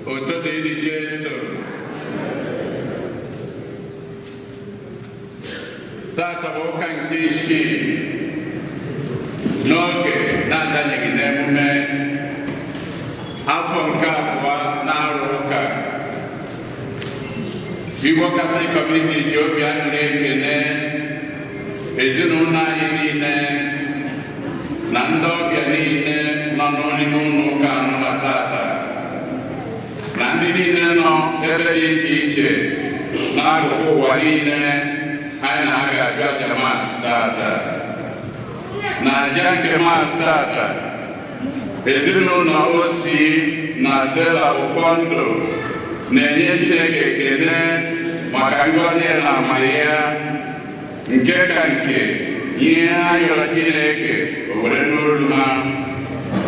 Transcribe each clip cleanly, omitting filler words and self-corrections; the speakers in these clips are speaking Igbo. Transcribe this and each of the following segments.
Otito dịrị Jesu. Tata bụ ụka nke isii n'oge na-adanyeghị n'emume afọ nke abụọ na-arụ ụka. Igbo Catholic Community ji obi aṅụrị ekene ezinụlọ anyị niile na ndị ọbịa niile nọ n'ime ụlọ ụka anọ na tata na ndị niile nọ ebe dị iche iche n'akụkụ ụwa niile anyị na-aga achụ aja Mass tata. Na aja nke Mass tata, ezinụlọ Osi na Stella Ụfọndụ na-enye Chineke ekele maka ngọzi na amara ya, nke ka nke ihe ha yọrọ Chineke o were n'olu ha,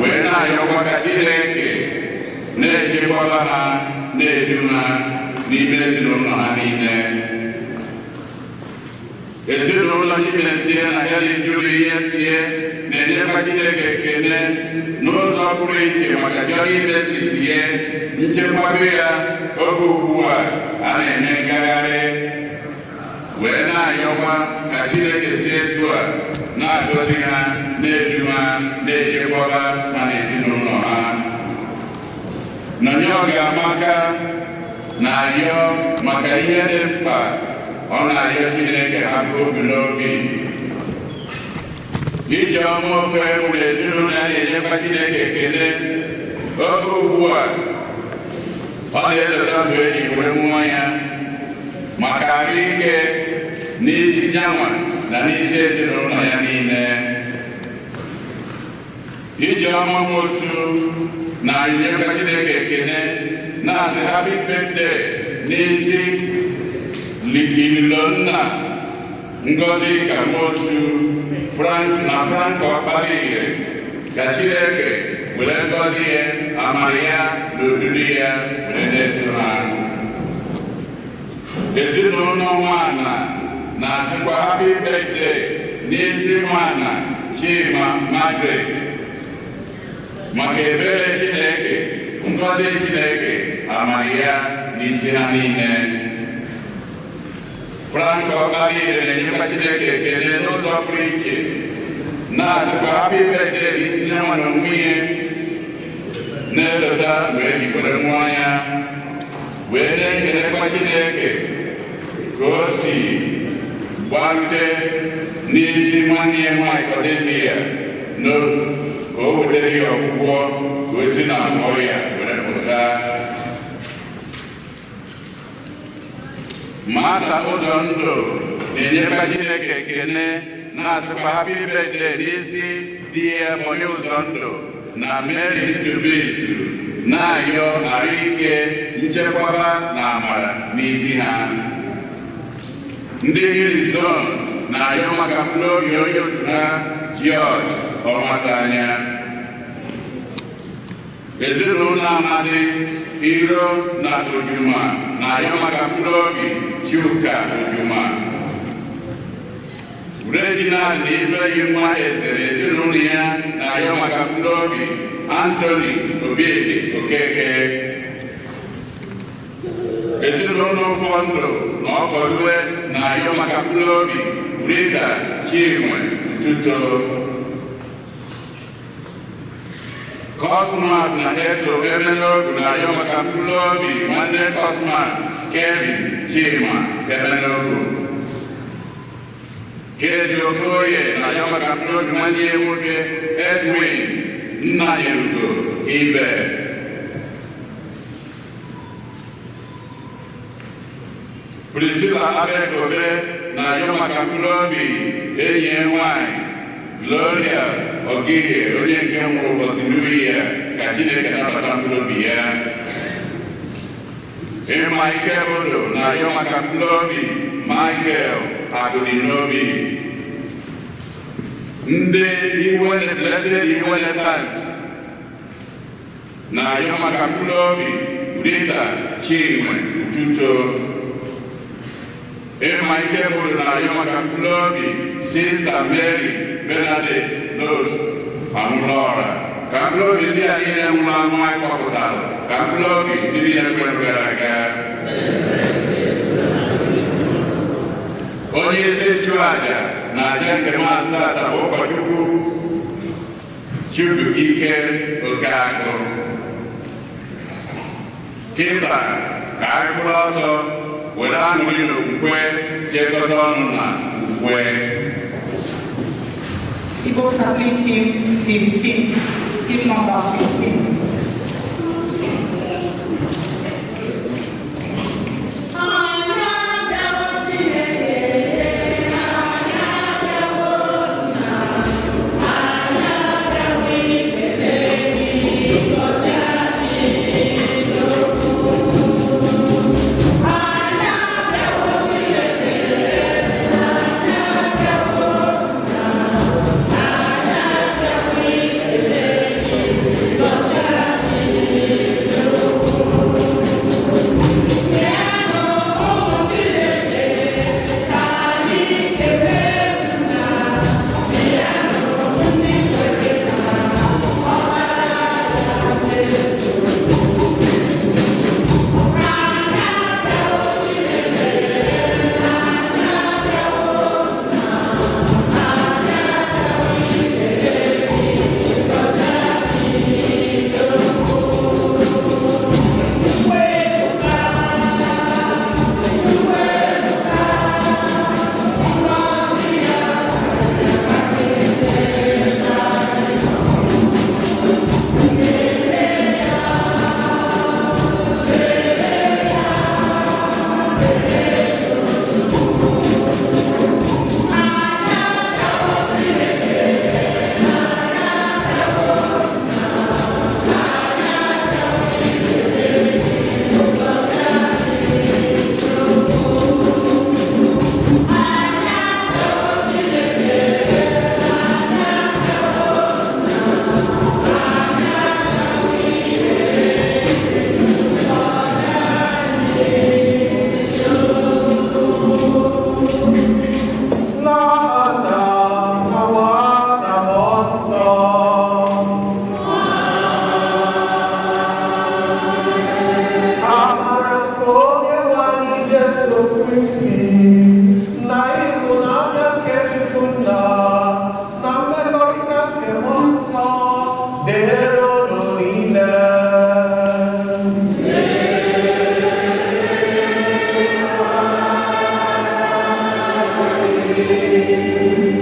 wee na-ayọkwa ka Chineke na-echekwaba ha, na-edu ha n'ime ezinụlọ ha niile. Ezinụlọ Chimezie na ya na-eduru ihe sie na-enyekwa Chineke ekele n'ụzọ pụrụ iche maka Johnny Mercy sie nchekwaba ya oge ugbu a a na-eme ngagharị, wee na-ayọkwa ka Chineke si etu a na-agọzi ha, na-edu ha, na-echekwaba ha na ezinụlọ ha. Nonye Ọgamaka na-arịọ maka ihe dị mkpa ọ na-arịọ Chineke ha bụ obi n'obi. Ije ọma ofe nwere ezinụlọ ya na-enyekwa Chineke ekele oge ugbu a ọ na-elota mgbe eji were nwụọ ya maka arụ ike n'isi nyanwa na n'isi ezinụlọ ya niile. Ije ọma Nwosu na-enyekwa Chineke ekele na-asị happy birthday n'isi Ililonna Ngozi Kamosu Frank na Frank Ọkparaire, ka Chineke were ngọzi ya, amara ya na odudu ya were na-eso ha. Ezinụlọ Nwana na-asịkwa happy birthday n'isi Nwana Chima Margaret maka ebere Chineke, ngọzi Chineke, amara ya n'isi ha niile. Frank Ọkparaire na-enyekwa Chineke ekele n'ụzọ pụrụ iche na-asịkwa happy birthday n'isi ya nwa na onwe ya, na-elota wee jikwere nwa ya, wee na-ekelekwa Chineke ka o si gbarute n'isi nwanne ya nwaanyị Cordelia ka o wetere ya ọgwụgwọ ka o si na ọrịa were pụta. Mata ụzọ ndụ na-enyekwa Chineke ekele na-asịkwa happy birthday n'isi di ya bụ onye ụzọ ndụ na Mary Ndubuizu, na-ayọ ahụike, nchekwaba na amara n'isi ha. Ndị Hilzon na-ayọ maka mkpụrụ obi onye otu ha George Ọmasanya. Ezinụlọ Amadi Iro na Ojuma na-ayọ maka mkpụrụ obi Chuka Ojuma. Reginald na Ifeyinwa Ezere ezinụlọ ya na-ayọ maka mkpụrụ obi Anthony Obiedi Okeke. Ezinụlọ Ụfọndụ na Ọkọlue na-ayọ maka mkpụrụ obi Rita Chinwe Tuto. Cosmas na Eto Emelogu na-ayọ maka mkpụrụ obi nwanne Cosmas Kevin Chima Emelogu. Kezi Okoye na-ayọ maka mkpụrụ obi nwanne ya nwoke Edwin Nnayelugo Ibe. Priscilla Abekobe na-ayọ maka mkpụrụ obi enyi ya nwanyị Gloria Ogige, onye nke nwụrụ ụbọchị New Year, ka Chineke nabata mkpụrụ obi ya. Ịma Ikebodo na-ayọ maka mkpụrụ obi Michael Akụdịnobi. Ndị Iwene Blessed Iwene Banks na-ayọ maka mkpụrụ obi Rita Chinwe Ututo. Ịma Ikebodo na-ayọ maka mkpụrụ obi Sista Mary Bernadette Rose Anwụlọra. Ka mkpụrụ obi ndị a niile nwụrụ anwụ anyị kpọpụtara, ka mkpụrụ obi ndị niile kwere gara aga. Onye isi nchụaja na aja nke Maasị tata bụ ụkọchukwu Chibuike Okeagụ. Kịta ka anyị kwụrụ ọtọ were aṅụrị na okwukwe tiekọta ọnụ na ukwe. Igbo Catholic Hymn 15, hymn number 15.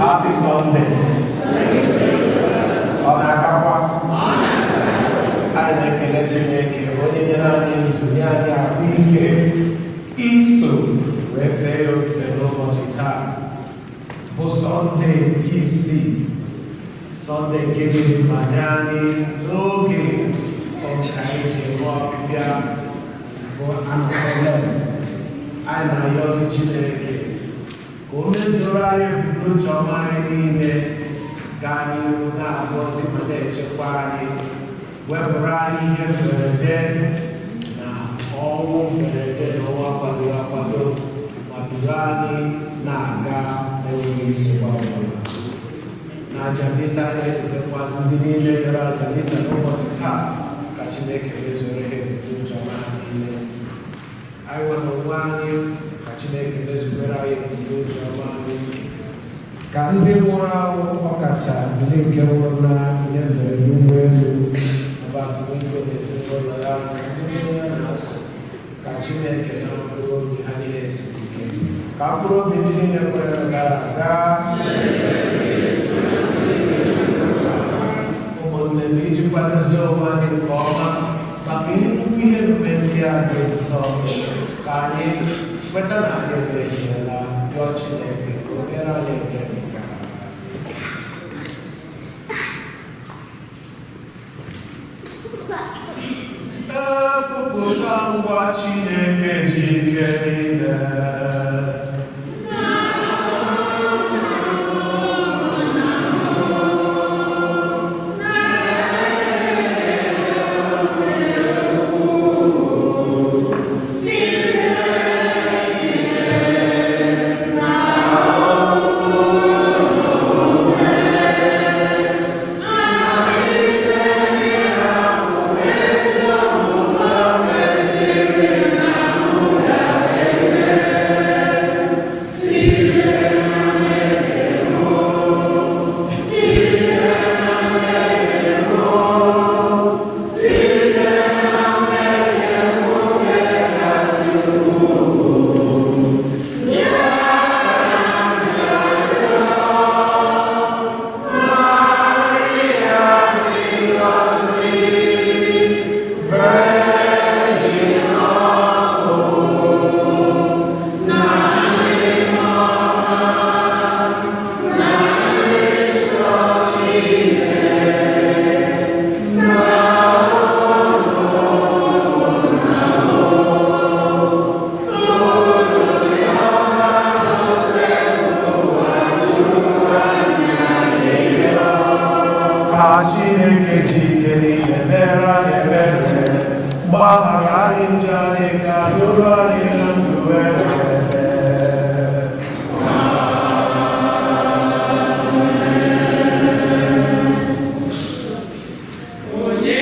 Happy Sunday. Ọ na-akakwa? Anyị na-ekele Chineke onye nyere anyị ndụ nye anyị ahụike iso wee fee ya ofufe n'ụbọchị taa bụ Sọnde nke isii, Sọnde nke dị mkpa nye anyị n'oge ọka anyị ji eme ọbịbịa bụ anọkọlet. Anyị na-ayọzi Chineke ka o mezuoro anyị ebumnuche ọma anyị niile, gaa n'ihu na-agọzi ma na-echekwa anyị, wepụrụ anyị ihe mberede na ọnwụ mberede na ọnwa akwadoghị akwado, ma duru anyị na-aga enweghị nsogbu ọbụla. Na aja misa anyị na-echetakwazi ndị niile bịara aja misa n'ụbọchị taa, ka Chineke mezuoro ha ebumnuche ọma ha niile. Anyị nwere onwe anyị, ka Chineke mezuoro anyị ebumnuche ọma anyị. Ka ndị nwụrụ anwụ, ọkacha ndị nke nwụrụ na ihe mberede ụgbọelu ọgbatumtum ezinụlọ ya na ndị niile ya na-asụ, ka Chineke na mkpụrụ obi ha niile ezumike. Ka mkpụrụ obi ndị niile kwere gara aga. Ụmụnne m, iji kwadozie onwe anyị nke ọma maka ihe nnukwu ihe mgbe ndị a dị nsọ, ka anyị kweta na anyị emehiela, rịọ Chineke ka o mere anyị ebere. Ekwupụta ngwa Chineke ji ike niile. Ga-adụrụ anyị na ndụ ebebe. Onye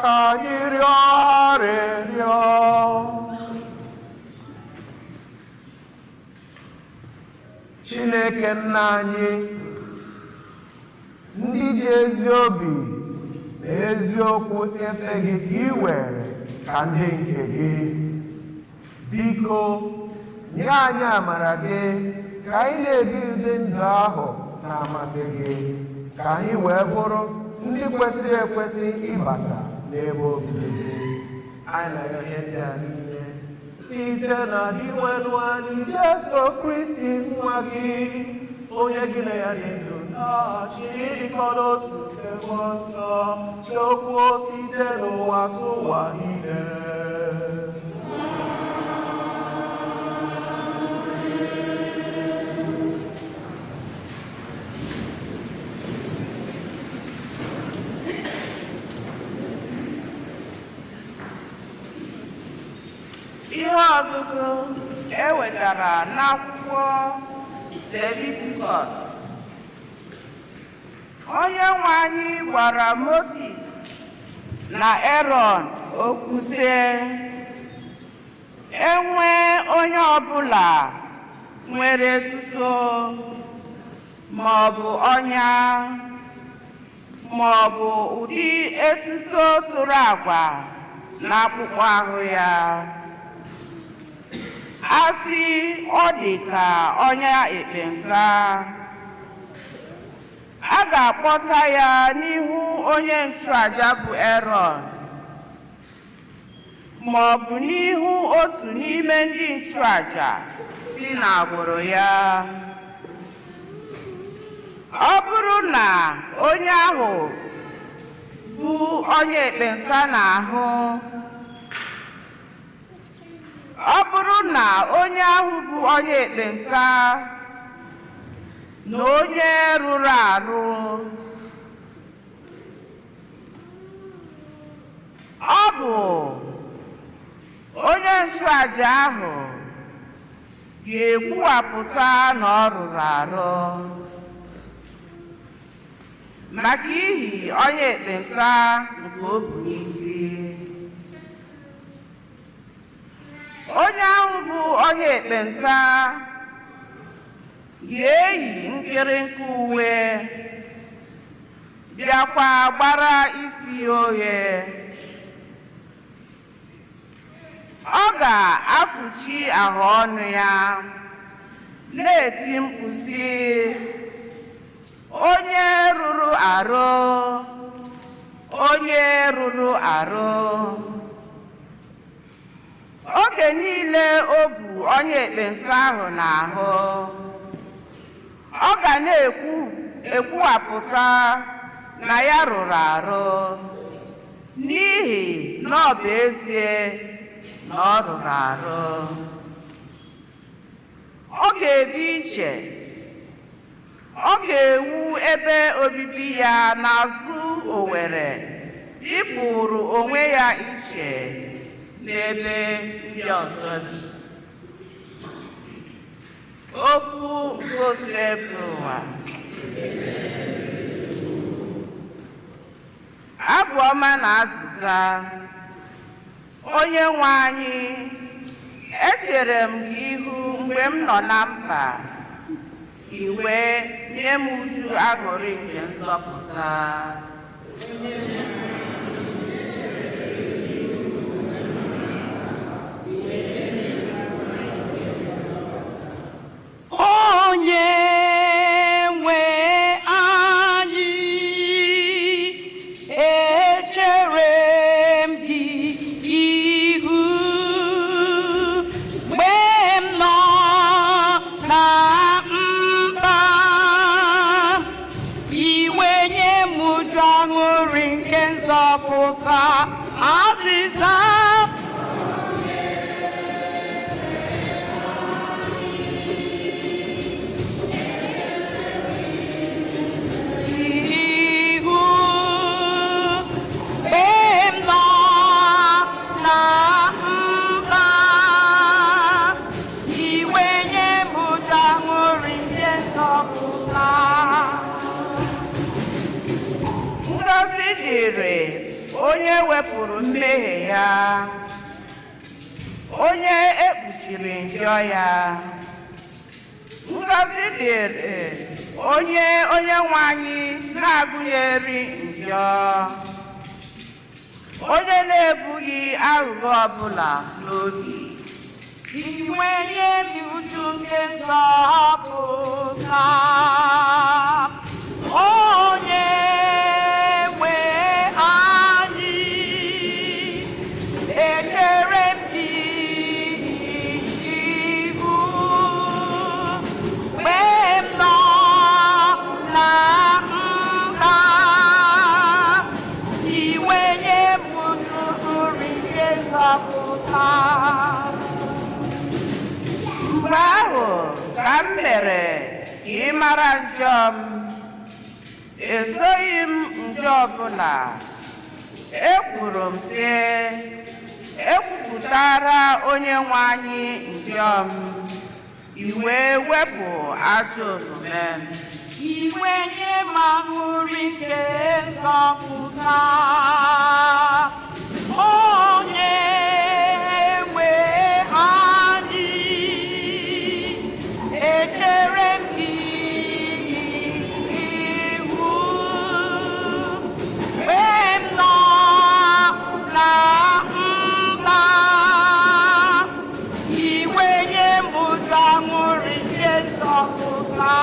Ka anyị rịọ arịrịọ. Chineke nna anyị, ndị ji ezi obi na eziokwu efe gị ka ị were ka ndị nke gị. Biko, nye anyị amara gị ka anyị na-ebi ụdị ndụ ahụ na-amasị gị, ka anyị wee bụrụ ndị kwesịrị ekwesị ịbata n'ebe obibi gị. Anyị na-arịọ ihe ndị a niile site na Dinwenụ anyị Jesu Kristi nwa gị, onye gị na ya dị ndụ na-achị ịdịkọ n'otu nke Mmụọ Nsọ, Chukwu site n'ụwa tụwa niile. Ihe ọgụgụ e wetara n'akwụkwọ Levitikọs. Onye nwe anyị gwara Mozis na Erọn okwu sị, enwe onye ọbụla nwere etuto ma ọ bụ ọnya ma ọ bụ ụdị etuto tụrụ agwa n'akpụkpọ ahụ ya, asị ọ dị ka ọnya ekpenta, a ga-akpọta ya n'ihu onye nchụaja bụ Erọn ma ọ bụ n'ihu otu n'ime ndị nchụaja si n'agbụrụ ya. Ọ bụrụ na onye ahụ bụ onye ekpenta n'ahụ, ọ bụrụ na onye ahụ bụ onye ekpenta na onye rụrụ arụ, ọ bụ onye nchụaja ahụ ga-ekwuwapụta na ọ rụrụ arụ maka ihi onye ekpenta nke o bu n'isi. Onye ahụ bụ onye ekpenta ga-eyi nkịrịnka uwe, bịakwa gbara isi oghe. Ọ ga-afụchi ahụ ọnụ ya, na-eti mkpu sị, onye rụrụ arụ, onye rụrụ arụ. Oge niile o bu onye ekpenta ahụ n'ahụ, ọ ga na-ekwuwapụta na ya rụrụ arụ, n'ihi na ọ bụ ezie na ọ rụrụ arụ. Ọ ga-ebi iche, ọ ga-ewu ebe obibi ya n'azụ Owere, dịpụrụ onwe ya iche n'ebe ndị ọzọ bi. Okwu ngosi ụwa. Abụ ọma na azịza. Onye nwe anyị, echere m gị ihu mgbe m nọ na mkpa, i wee nye m uju aṅụrị nke nzọpụta. Onye nwe anyị, echere m gị ihu mgbe m nọ na mkpa, i wee nye m uju aṅụrị nke nzọpụta. Azịza. Ihu mgbe m nọ na mkpa, i wee nye m uju aṅụrị nke nzọpụta. Ngọzi dịrị onye wepụrụ mmehie ya, onye ekpuchiri njọ ya. Ngọzi dịrị onye onye nwe anyị na-agụnyeri njọ, onye na-ebughị aghụghọ ọbụla n'obi. Iwe nye m uju nke nzọpụta, onye nwe anyị, echere m gị ihu mgbe m nọ na mkpa. Iwe nye m uju nke nzọpụta. Mgbe ahụ ka m mere ka ị mara njọ m, ezoghị m njọ ọbụla. Ekwuru m sị, ekwupụtara onye nwe anyị njọ m, i wee wepụ ajọ omume m. Iwe nye m aṅụrị nke nzọpụta, onye nwe anyị, echere m gị ihu mgbe m nọ na mkpa. Iwe nye m ụjọ aṅụrị nke nzọpụta.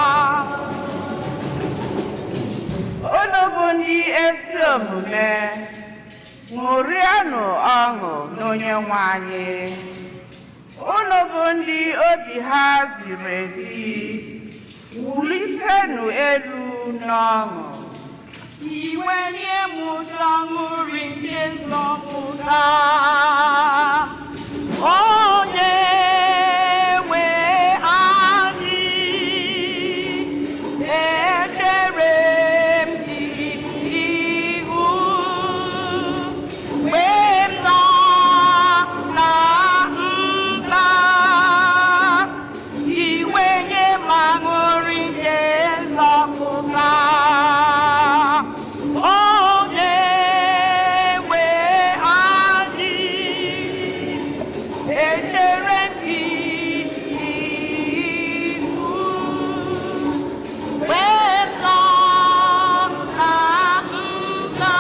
Unu bụ ndị ezi omume, ṅụrịanụ ọṅụ n'onye nwe anyị. Unu bụ ndị obi ha ziri ezi, wulitenụ elu n'ọṅụ. Iwe nye m ụjọ aṅụrị nke nzọpụta, onye nwe anyị, echere m gị ihu mgbe m nọ na mkpa. Iwe nye m aṅụrị nke nzọpụta, onye nwe anyị, echere m gị ihu mgbe m nọ na mkpa.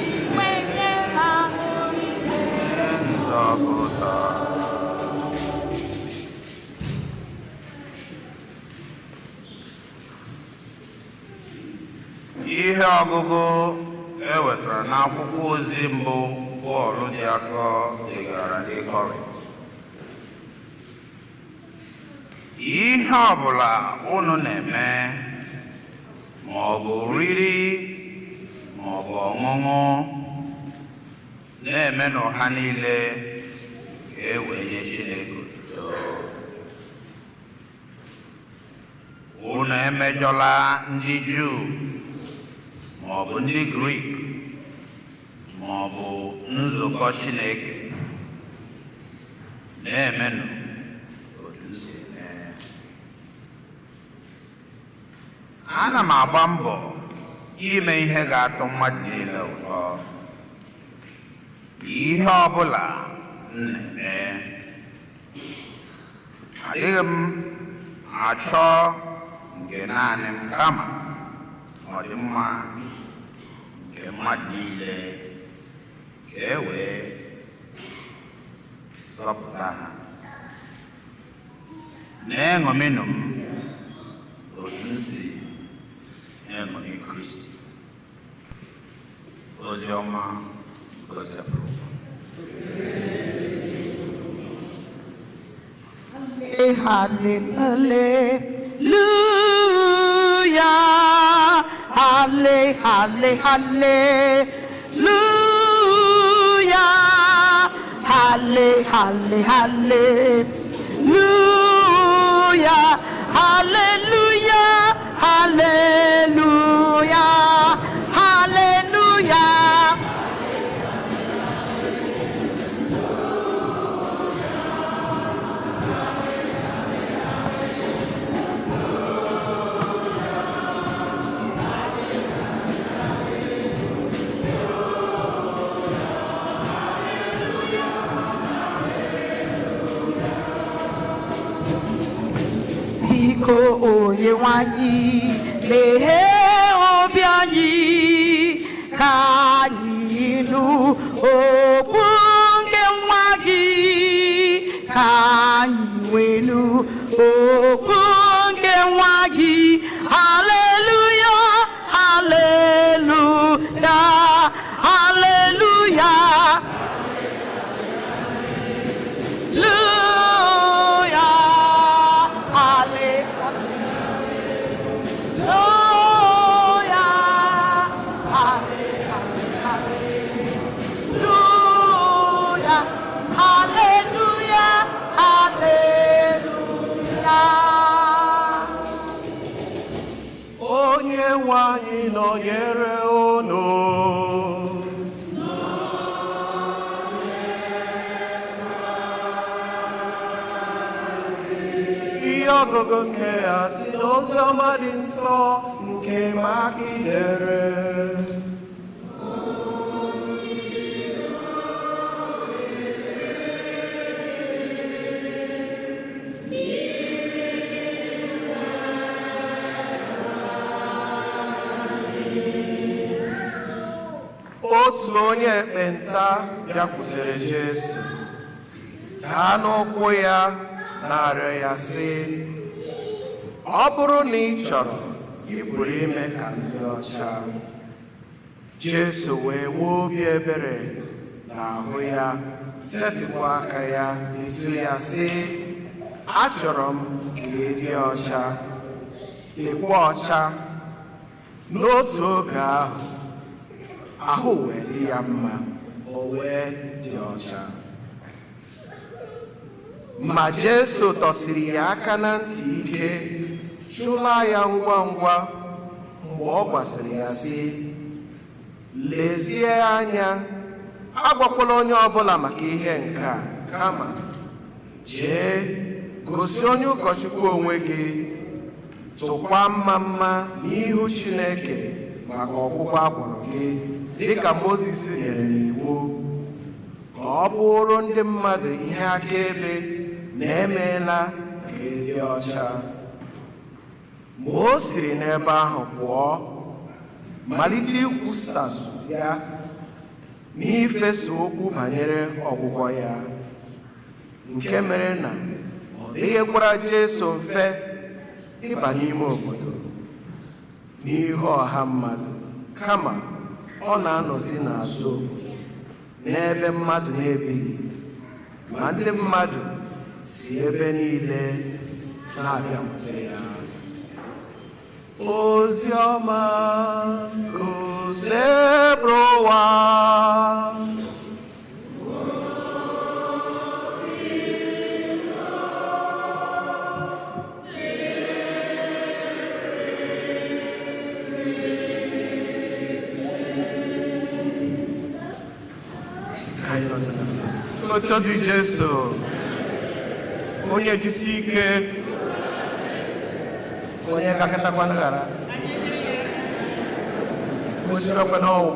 Iwe nye m aṅụrị nke Nzọpụta. Ihe ọgụgụ e wetara n'akwụkwọ ozi mbụ Pọl dị asọ degara ndị Kọrint. Ihe ọbụla unu na-eme, ma ọ bụ oriri ma ọ bụ ọṅụṅụ, na-emenụ ha niile ka e wee nye Chineke otuto. Unu emejọla ndị Juu ma ọ bụ ndị Grik ma ọ bụ nzukọ Chineke, na-emenụ otu m si eme. Ana m agba mbọ ime ihe ga-atọ mmadụ niile ụtọ. Ihe ọbụla m na-eme, adịghị m achọ nke naanị m, kama ọdịmma nke mmadụ niile, ka e wee zọpụta ha. Na-eṅominụ m otu m si eṅomi Kristi. Ozi ọma gosipụrụ. Hallelujah, halle, halle, hallelujah, halle, halle, hallelujah, hallelujah, hallelujah, hallelujah. Onye nwe anyị meghee obi anyị ka anyị nụ okwu nke nwa gị, ka anyị wee nụ okwu nke nwa gị. Haleluya, haleluya, haleluya, haleluya, haleluya, haleluya, haleluya, haleluya. Onye nwe anyị nọnyere unu. Ihe ọgụgụ nke ya si n'ozi ọma dị nsọ nke Mak dere. Otu onye ekpenta bịakwutere Jesu, taa n'ụkwụ ya na-arịọ ya sị, ọ bụrụ na ị chọrọ, ị pụrụ ime ka m dị ọcha. Jesu wee nwee obi ebere n'ahụ ya, setịpụ aka ya metụ ya sị, achọrọ m ka ị dị ọcha. Dịkwa ọcha. N'otu oge ahụ, ahụ wee dị ya mma, o wee dị ọcha. Ma Jesu tọsiri ya aka na ntị ike, chụlaa ya ngwa ngwa mgbe ọ gwasịrị ya sị, lezie anya, agwakwala onye ọbụla maka ihe nke a, kama jee gosi onye ụkọchukwu onwe gị, tụkwa mma mma n'ihu Chineke maka ọgwụgwọ a gwọrọ gị dịka Mozis nyere n'iwu, ka ọ bụrụ ndị mmadụ ihe akaebe na emeela ka ị dị ọcha. Ma o siri n'ebe ahụ pụọ, malite ikwusazu ya n'ifesa okwu banyere ọgwụgwọ ya, nke mere na ọ dịghịkwara Jesu mfe ịba n'ime obodo n'ihu ọha mmadụ, kama ọ na-anọzi n'azụ obodo n'ebe mmadụ na-ebighị, ma ndị mmadụ si ebe niile na-abịakwute ya. Ozi ọma Osebụrụwa. Otu dị Jesu, onye jisi ike, onye gakọtakwa nghara, osikakwa n'ọnwụ.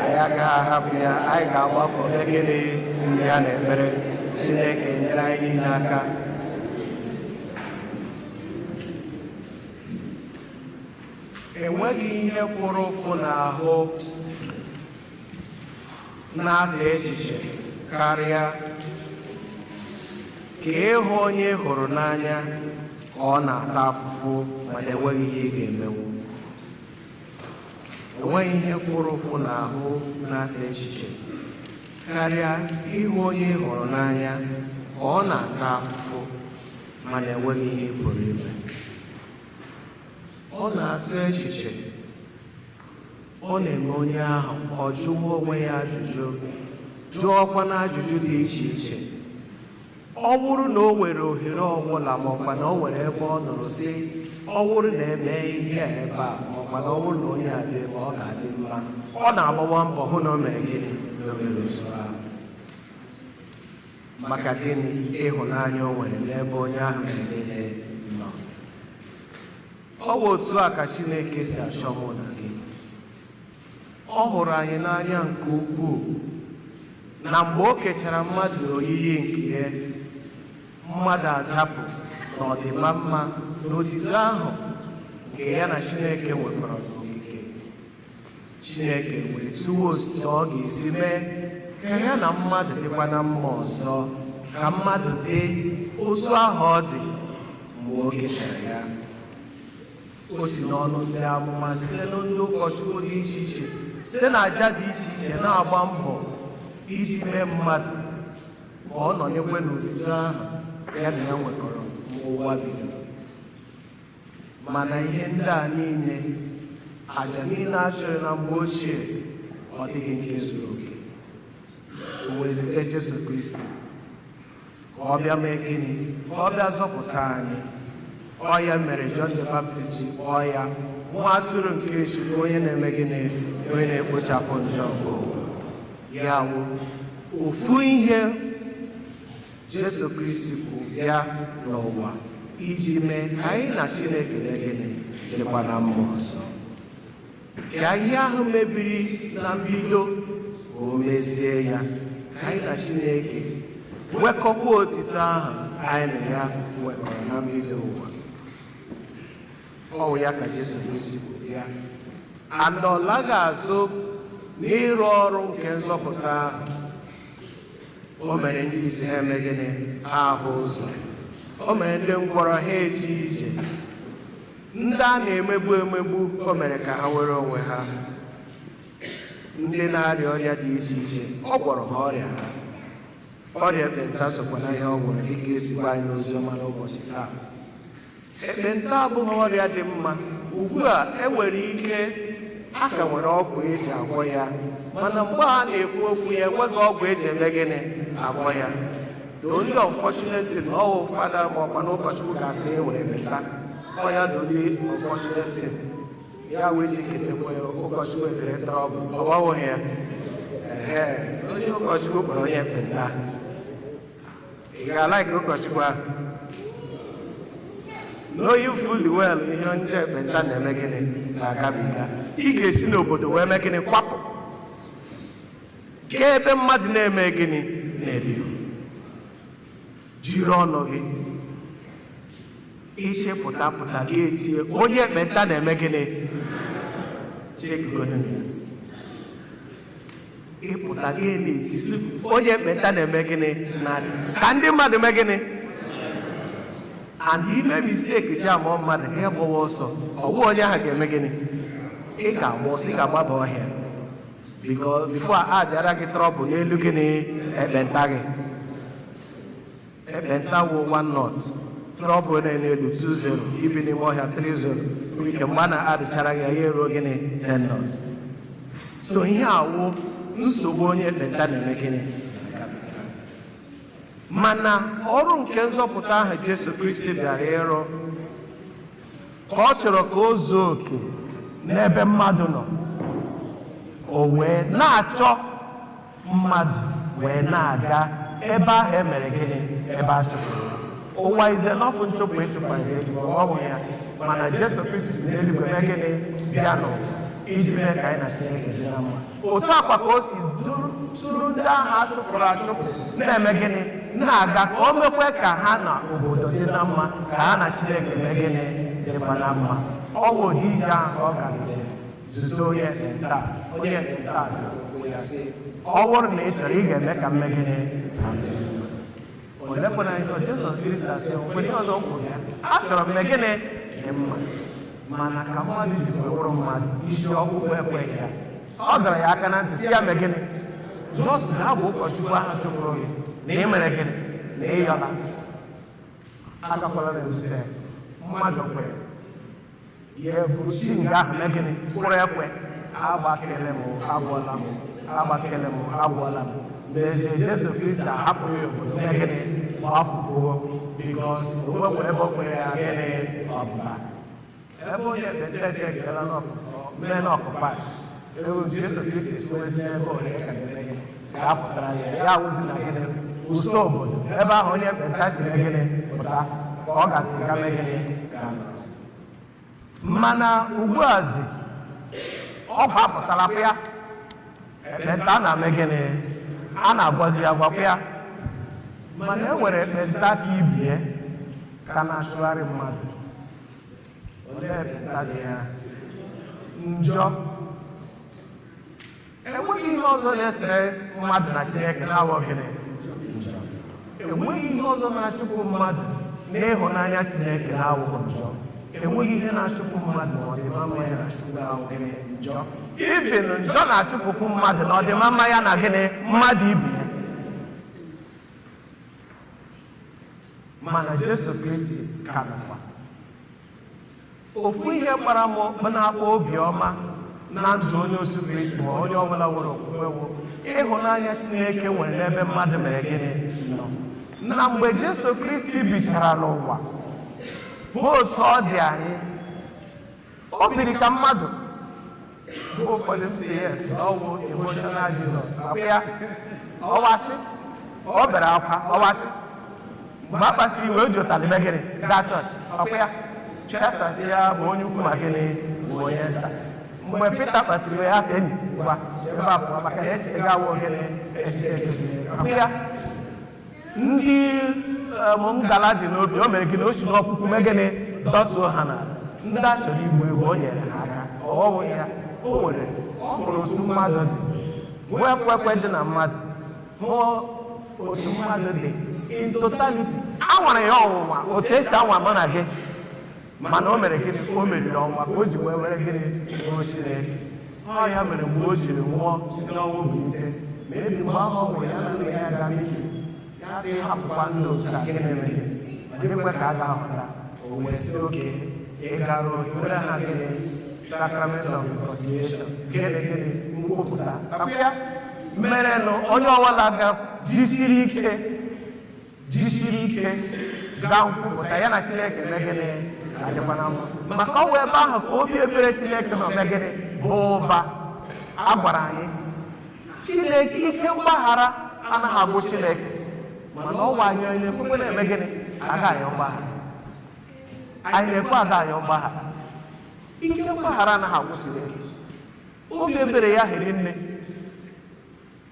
Anyị agaghị ahapụ ya, anyị ga-agbapụ ekele tinye ya n'ekpere. Chineke nyere anyị niile aka. Enweghị ihe fụrụ ụfụ n'ahụ na-ada echiche karịa ka ịhụ onye ị hụrụ n'anya ka ọ na-ata afụfụ mana enweghị ihe ị ga-emenwu. Enweghị ihe fụrụ ụfụ n'ahụ na-ata echiche karịa ịhụ onye ị hụrụ n'anya ka ọ na-ata afụfụ mana enweghị ihe ị pụrụ ime. Ọ na-atụ echiche, ọ na-eme onye ahụ ọ jụwa onwe ya ajụjụ, jụọkwa na ajụjụ dị iche iche. Ọ bụrụ na o nwere ohere ọbụla ma ọkwa na o nwere ebe ọ nụrụ sị, ọ bụrụ na eme ihe a ebe a ma ọkwa na ọ bụrụ na onye a dị ebe ọ ga-adị mma, ọ na-agbawa mbọ hụ na o mere gịnị, na o mere otu ahụ. Maka gịnị? Ịhụnanya o nwere n'ebe onye ahụ niile nọ. Ọ bụ otu a ka Chineke si achọ mụ na gị. Ọ hụrụ anyị n'anya nke ukwuu na mgbe o kechara mmadụ n'oyiyi nke ya, mmadụ adapụ Na ọdịmma mma na otito ahụ nke ya na Chineke nwekọrọ n'okike. Chineke wee tụwa otito ọ ga-esi mee ka ya na mmadụ dịkwa na mma ọzọ, ka mmadụ dị otu ahụ ọ dị mgbe o kechara ya. O si n'ọnụ ndị amụma, site na ndị ụkọchukwu dị iche iche, site na aja dị iche iche, na-agba mbọ iji mee mmadụ ka ọ nọnyekwe n'otito ahụ ya na ya nwekọrọ mgbe ụwa bidoro. Mana ihe ndị a niile, aja niile a chụrụ na mgbe ochie, ọ dịghị nke zuru oke. O wee zite Jesu Kristi ka ọ bịa mee gịnị? Ka ọ bịa zọpụta anyị. Ọ ya mere John the Baptist ji kpọọ ya nwa atụrụ nke Chukwu, onye na-eme gịnị? Onye na-ekpochapụ njọ nke ụwa. Ya wụ ofu ihe Jesu Kristi bụ bịa n'ụwa iji mee ka anyị na Chineke mee gịnị? Dịkwa na mma ọzọ, ka ihe ahụ mebiri na mbido, ka o mezie ya, ka anyị na Chineke nwekọkwa otito ahụ anyị na ya nwekọrọ na mbido ụwa. Ọ wụ ya ka Jesu Kristi bụ bịa, and ọ laghị azụ n'ịrụ ọrụ nke nzọpụta ahụ. O mere ndị isi ha eme gịnị? Ha ahụ ụzọ. O mere ndị ngwọrọ ha eje ije. Ndị a na-emegbu emegbu, o mere ka ha nwere onwe ha. Ndị na-arịa ọrịa dị iche iche, ọ gwọrọ ha ọrịa ha. Ọrịa ekpenta sokwa na ihe ọ gwọrọ, dịka esi gwa anyị n'oziọma n'ụbọchị taa. Ekpenta abụghị ọrịa dị mma. Ugbu a enwere ike a ka nwere ọgwụ eji agwọ ya, mana mgbe a na-ekwu okwu ya, enweghị ọgwụ eji eme gịnị? Agwọ ya. The only unfortunate thing, na ọwụ fada ma ọkwa na ụkọchukwu ga-asị e nwere ekpenta. Ọ ya the only unfortunate thing ya wee ji kelekwe ụkọchukwu ekele tara ọgwụ. Ọ gbanweghị ya. Ehe, onye ụkọchukwu kpọrọ onye ekpenta, ị ga-alaiki ụkọchukwu ahụ? Knowing fully well ihe ndị ekpenta na-eme gịnị? Na-agabiga. Ị ga-esi n'obodo wee mee gịnị? Kwapụ gaa ebe mmadụ na-eme gịnị? Na-ebi. Jiri ọnụ gị ichepụta pụta gị etie onye ekpenta na-eme gịnị. Chekgodo ya. Ịpụta gị na-etisi onye ekpenta na-eme gịnị? Na ka ndị mmadụ mee gịnị? And ime mistake ji ama mmadụ ga gbawa ọsọ, ọwụ onye ahụ ga-eme gịnị? Ị ga-agba ọsọ, ị ga-agbaba ọhịa, because before a dịara gị trouble n'elu gịnị? Ekpenta gị. Ekpenta wụ 1 knot, trouble na-elu 2-0, ibi n'ime ọhịa 3-0, nwere ike mgbe a na-adịchara gị ya eruo gịnị? 10 knots. So ihe awụ nsogbu onye ekpenta na-eme gịnị? Mana ọrụ nke nzọpụta ahụ Jesu Kristi bịara ịrụ, ka ọ chọrọ ka o zuo oke n'ebe mmadụ nọ, o wee na-achọ mmadụ wee na-aga ebe ahụ e mere gịnị? Ebe a chụpụrụ ya. Ụwa ize n'ọfụ nchụpụ ịchụpụ ya ejikwa ọ bụ ya. Mana Jesu Kristi si n'eluigwe mee gịnị? Bịa n'ụwa iji mee ka anyị na Chineke dị na mma. Otu akwa ka o si tụrụ ndị ahụ a chụpụrụ achụpụ na-eme gịnị? Na-aga, ka o mekwe ka ha na obodo dị na mma, ka ha na Chineke mee gịnị? Dịkwa na mma. Ọ bụ ụdị ije ahụ ka ọ gagidere zute onye ekpenta. Onye ekpenta bịara ya sị, ọ bụrụ na ị chọrọ, ị ga-eme ka m mee gịnị? Ka m dị mma. Olekwana njọ Jesu Kristi asị, onwere ihe ọzọ m kwuru ya, achọrọ m mee gịnị? Dị mma. Mana ka mmadụ ji wee bụrụ mmadụ, isi ọkpụkpụ ekweghị ya. Ọ dọrọ ya aka na ntị sị ya mee gịnị? Jos ha bụ ụkọchukwu ahụ chụpụrụ gị na ị mere gịnị? Na ị yọla, agakwala na usoro mmadụ kwere ya bụrụ chi nga ahụ mee gịnị? Kwụrụ ekwe. Agbakele m, agwọla m, agbakele m, agwọla m. N'ezie Jesu Kristi ahapụghị obodo mee gịnị? Gbapụpụo, because o nwekwa ebe o kwere ya gịnị? Ọbụla ebe onye ekpenta ekela mee n'ọkụpa ewu Jesu Kristi etiwezi n'ebe ole ka ga-eme gịnị? Ga-apụtara ya. Ya awụzi na gịnị? Ụsọ obodo ebe ahụ onye ekpenta si mee gịnị? Pụta, ka ọ gasị ga mee gịnị? Ga mana ugbuazi ọgwụ apụtara pịa ekpenta a na-eme gịnị? A na-agwọzi ya agwakwa ya. Mana e nwere ekpenta ka ibie. Ka na-achụgharị mmadụ. Olee ekpenta dị ya? Njọ. Enweghị ihe ọzọ na-esere mmadụ na Chineke na-awọ gịnị? Njọ. Enweghị ihe ọzọ na-achụpụ mmadụ n'ịhụnanya Chineke na-awụghị njọ. Enweghị ihe na-achụpụ mmadụ na ọdịmma mma ya na Chukwu na-awụ gịnị? Njọ. Even njọ na-achụpụkwu mmadụ na ọdịmma mma ya na gịnị? Mmadụ ibe ya. Mana Jesu Kristi ka nọkwa. Ofu ihe gbara m na-akpọ obiọma na ndụ onye otu Kristi ma onye ọbụla nwere okwukwe wụ ịhụnanya Chineke nwere n'ebe mmadụ mere gịnị nọ. Na mgbe Jesu Kristi bichara n'ụwa, bụ otu ọ dị anyị, o biri ka mmadụ. Bụ ụfọdụ si yes, ọ wụ emotional Jesus. Akwa ya, ọwasị, ọ bere akwa, ọwasị. Mgbe a kpasiri iwe, o ji ụtalị mee gịnị? Gaa chọọchị. Ọkwa ya, chesasị ya bụ onye ukwu ma gịnị bụ onye nta. Mgbe Pita kpasiri iwe, ya sị enyi ngwa ebe a pụọ maka na echiche gị awụ gịnị? Echiche nke Chineke. Ọkwa ya, ndị ngala dị n'obi, o mere gịnị? O si n'ọkpụkpụ mee gịnị? Dọtuo ha n'ala. Ndị a chọrọ igbu egwu, o nyere ha aka. Ọ bụ ya, o nwere, ọ hụrụ otu mmadụ dị, nwee ekwekwe dị na mmadụ, hụ otu mmadụ dị in totality. A nwara ya ọnwụnwa otu esi anwa mụ na gị, mana o mere gịnị? O meriri ọnwụnwa ka o ji wee were gịnị? Ruo Chineke. Ọ ya mere mgbe o jiri nwụọ si n'ọnwụ bilite, ma ebi mgbe ahụ ọ nwụrụ ya na nna ya ga mitin, ya sị hapụkwa ndị otu a gịnị mere gịnị? Ọ dịghịkwa ka a ga-ahụta. O wee sị oke ịgaruo were ha gịnị? Sacrament of reconciliation. Gịnị gịnị? Nkwupụta. Akwa ya merenụ onye ọbụla ga jisiri ike gaa nkwupụta ya na Chineke mee gịnị? Adịkwa na mma. Maka ọ wụ ebe ahụ ka obi ebere Chineke nọ mee gịnị? Bụ ụba. A gwara anyị Chineke ike mgbaghara anaghị agwụ Chineke, mana ọ wụ anyị onye ekwekwe na-eme gịnị? Aga anyị mgbaghara. Anyị na-ekwe aga anyị mgbaghara. Ike mgbaghara anaghị agwụ Chineke. Obi ebere ya hiri nne.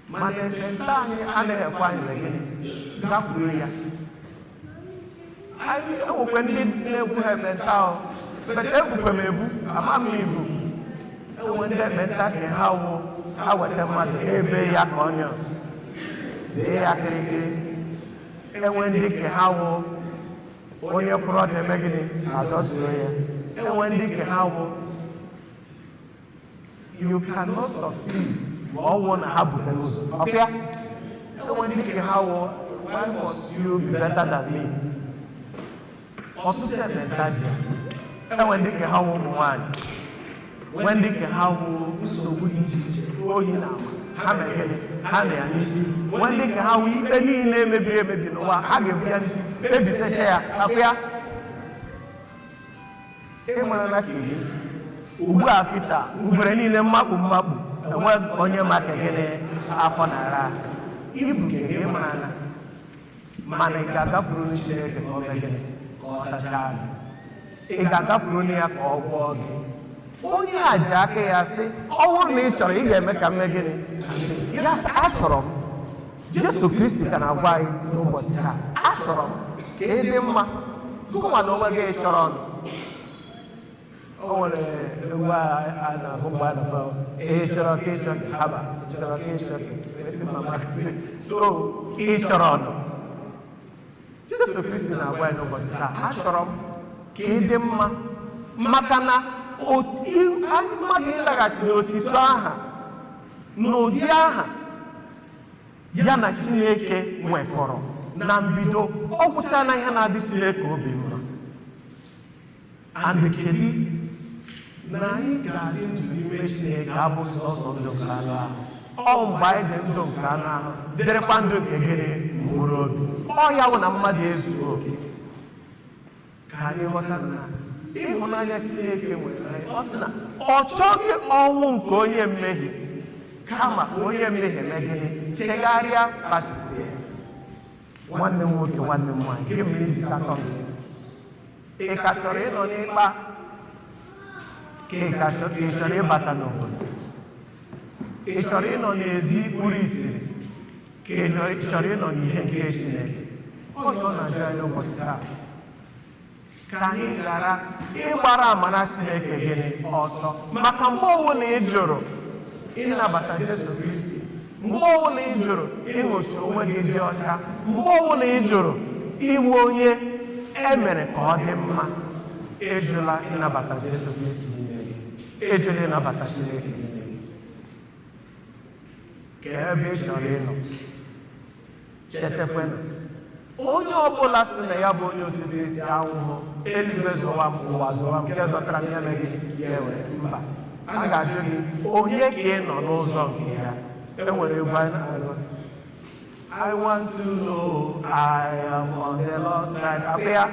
Mana ekpenta anyị anaghị ekwe anyị mee gịnị? Gakwuru ya. Anyị enwekwe ndị na-egwu ha ekpenta ahụ, bete egbukwe m ebu, ama m ibu. Enwe ndị ekpenta ka ha wụ, ha weta mmadụ ha ebe ya ka onions, bee ya kịrịkịrị. Enwe ndị ka ha wụ, onye kwụrụ ọdụ eme gịnị? Adọtuo ya. Enwe ndị ka ha wụ, you cannot succeed ma ọ wụ na ha butere ụzọ. Ọkwa ya? Enwe ndị ka ha wụ, why must you be better than me? Ọtụtụ ekpenta ji. Enwe ndị ka ha wụ ụmụ nwaanyị, nwee ndị ka ha wụ nsogbu dị iche iche, ohi na ama, ha mere gịnị? Ha na ya n'isi. Nwee ndị ka ha wụ ikpe niile emebiri emebi n'ụwa, ha ga-ebu ya n'isi, kpebisecha ya. Akwa ya? Ịmara na kedu ugbu a kịta ngwere niile mmakpu mmakpu, enwe onye maka gịnị? Afọ na-ara. Ibu nke gị mara na mana ị ga-agakwuru Chineke ka o mee gịnị? Ka ọ sachaa gị. Ị ga-agakwuru ya ka ọ gwọọ gị. Onye a ji aka ya sị, ọ bụrụ na ị chọrọ, ị ga-eme ka m mee gịnị? Ya sị, achọrọ m. Jesu Kristi ka na-agwa anyị n'ụbọchị taa, achọrọ m ka ị dị mma. Gụnwa na onwe gị chọrọ nụ. O nwere egwu a na-agụ mgbe a na-agba, ị chọrọ ka ị chọrọ ka haba, ị chọrọ ka ị chọrọ ka eti mama sị, so ị chọrọ nụ. Jesu Kristi na-agwa anyị n'ụbọchị taa, achọrọ m ka ị dị mma, maka na mmadụ ịlaghachi n'otito aha, n'ụdị aha ya na Chineke nwekọrọ na mbido, ọ gwụchala ihe na-adị Chineke obi mma. And kedu na anyị ga-adị ndụ n'ime Chineke abụ sọsọ ndụ nke anụ ahụ. Ọ mgbe anyị dị ndụ nke anụ ahụ, dịrịkwa ndụ nke gịnị? Mkpụrụ obi. Ọ ya wụ na mmadụ ezughị oke. Ka anyị ghọta na ịhụnanya Chineke nwere anyị, ọ sị na ọ chọghị ọnwụ nke onye mmehie, kama onye mmehie mee gịnị? Chegharịa kpachite ya. Nwanne m nwoke, nwanne m nwaanyị, gịnị mere iji katọ m? Ị ka chọrọ ịnọ n'ịkpa? Ka ị chọrọ ịbata n'obodo? Ị chọrọ ịnọ n'ezi kpuru ìsì? Ka ị chọrọ ịnọ n'ihe nke Chineke? Ọ na-ajụ anyị n'ụbọchị taa. Ka anyị ghara ịgbara amara Chineke gịnị ọsọ. Maka mgbe ọbụla ị jụrụ ịnabata Jesu Kristi, mgbe ọbụla ị jụrụ ịṅụchi onwe gị dị ọcha, mgbe ọbụla ị jụrụ iwe onye e mere ka ọ dị mma, ejụla ịnabata Jesu Kristi n'ime gị, ejụla ịnabata Chineke n'ime gị. Ka ebe ị chọrọ ịnọ, chetakwanụ onye ọbụla sị na ya bụ onye otu Kristi anwụhụ, eluigwe zụwa m, ụwa zụwa m, nke zọtara m ya mee gị ya ewere mba. A ga-ajụ gị onye ka ị nọ n'ụzọ nke ya. E nwere egwu anyị na-agụ, I want to know I am on the Lord's side. Abịa,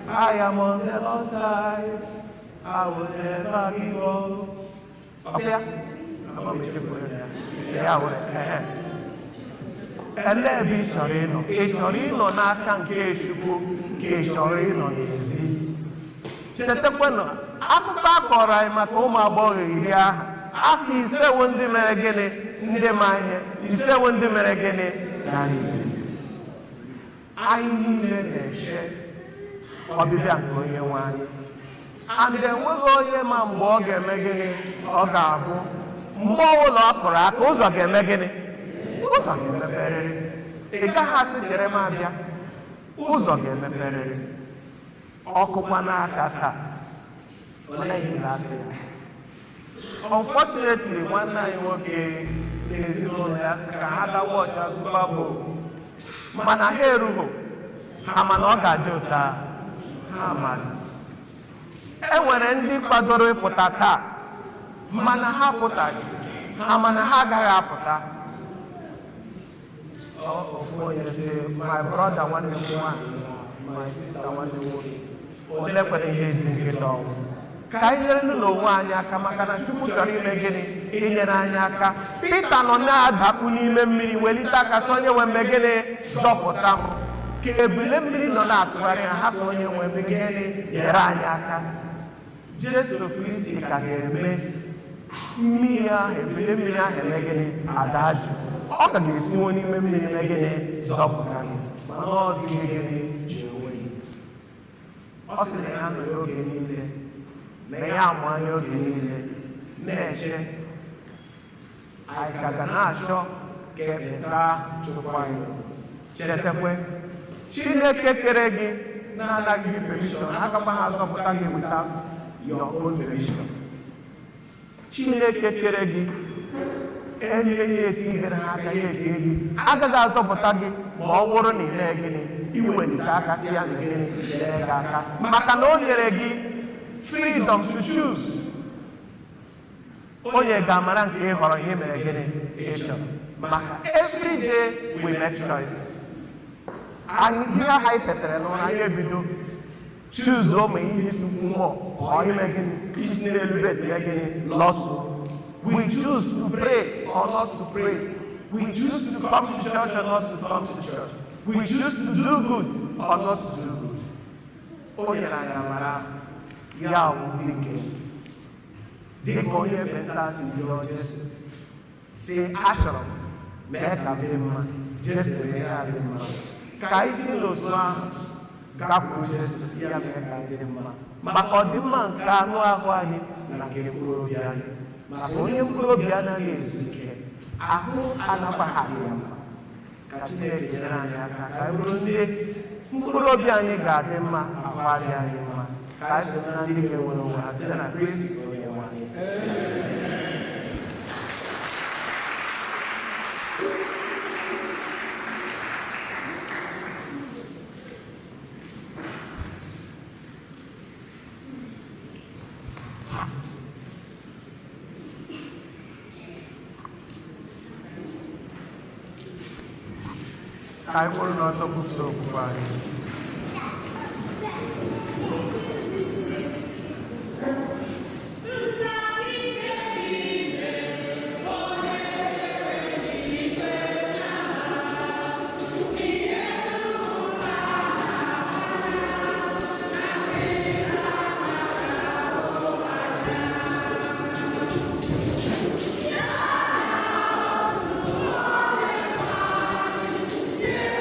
I am on the Lord's side. I will never give up. Abịa, ama m echefuru ya. Ya were, ehe. Elee ebe ị chọrọ ịnọ? Ị chọrọ ịnọ n'aka nke Chukwu ka ị chọrọ ịnọ n'ezi? Chetakwanụ akụkọ a kọrọ anyị maka ụmụ agbọghọ iri ahụ. A sị ise wụ ndị mere gịnị? Ndị ma ihe. Ise wụ ndị mere gịnị? Anyị niile na-eche ọbịbịa nke onye nwe anyị. And enweghị onye ma mgbe ọ ga-eme gịnị? Ọ ga-abụ mgbe ọbụla ọ kụrụ aka, ụzọ ga-eme gịnị? Ụzọ ga-emeperịrị. Ị gaghị asị chere m abịa. Ụzọ ga-emeperịrị. Ọkụkwa n'aka taa, olee ihe ga-asị ya? Unfortunately, nwanne anyị nwoke na ezinụlọ ya sị ka ha gawa ọcha Super Bowl, mana ha erughị ha, mana ọ ga-adị ụta ha amaghị. E nwere ndị kwadoro ịpụta taa, mana ha apụtaghị ha, mana ha agaghị apụta. Ofu onye sị, my brother nwanne m nwaanyị na my sister nwanne m nwoke, ole kwere ihe ezi nkịta ọnwụ. Ka anyị nyere ndị n'onwe anyị aka, maka na Chukwu chọrọ ime gịnị? Inyere anyị aka. Pita nọ na-adakpu n'ime mmiri, welite aka sị onye nwe mme gịnị? Zọpụta m. Ka ebule mmiri nọ na-atụgharị ha, ha sị onye nwe mme gịnị? Nyere anyị aka. Jesu Kristi ka ga-eme mmiri ahụ, ebule mmiri ahụ eme gịnị? Ada jụ. Ọ ka ga-esinwo n'ime mmiri eme gịnị? Zọpụta gị. Mana ọ dị gịnị? Ji onwe gị. Ọ sị na ya nọ n'oge niile, na ya amụ anya oge niile, na-eche. Anyị ka ga na-achọ ka ekpenta chụpụ anyị. Chetakwe, Chineke kere gị na-anaghị gị permission, agakwa ha azọpụta gị without your own permission. Chineke kere gị, enye ya esi ihere ha aka ya eke gị, agaghị azọpụta gị ma ọ bụrụ na ị mee gịnị? Iwelite aka si ya na gịnị? Nyere gị aka. Maka na o nyere gị freedom to choose. Onye ga-amara nke ị họrọ ihe mere gịnị ị chọrọ. Maka every day we make choices. Anyị ihe anyị tetere n'ụra anyị ebido choose ụmụ ihe tupu mmụọ ọ ime gịnị isi n'elu bed mee gịnị lọsụ. We choose to pray or not to pray. We choose to come to church or not to come to church. We choose to do good or not to do good. O nyere anyị amara ya wụ ndị nke dịka onye ekpenta si rịọ Jesu sị achọrọ m mee ka dị mma, Jesu mee ya dị mma. Ka anyị si n'otu ahụ gakwuru Jesu si ya mee ka dị mma, maka ọdịmma nke anụ ahụ anyị na nke mkpụrụ obi anyị. Maka onye mkpụrụ obi anaghị ezu ike, ahụ anakwaghị adị ya mma. Ka Chineke nyere anyị aka ka anyị bụrụ ndị mkpụrụ obi anyị ga-adị mma, ahụ adị anyị mma. Ka anyị soro na ndị ga-enwere onwe ha site na Kristi onye nwe anyị. Ka anyị kwụrụ n'ọtọ kwupụta okwukwe anyị. Yeah.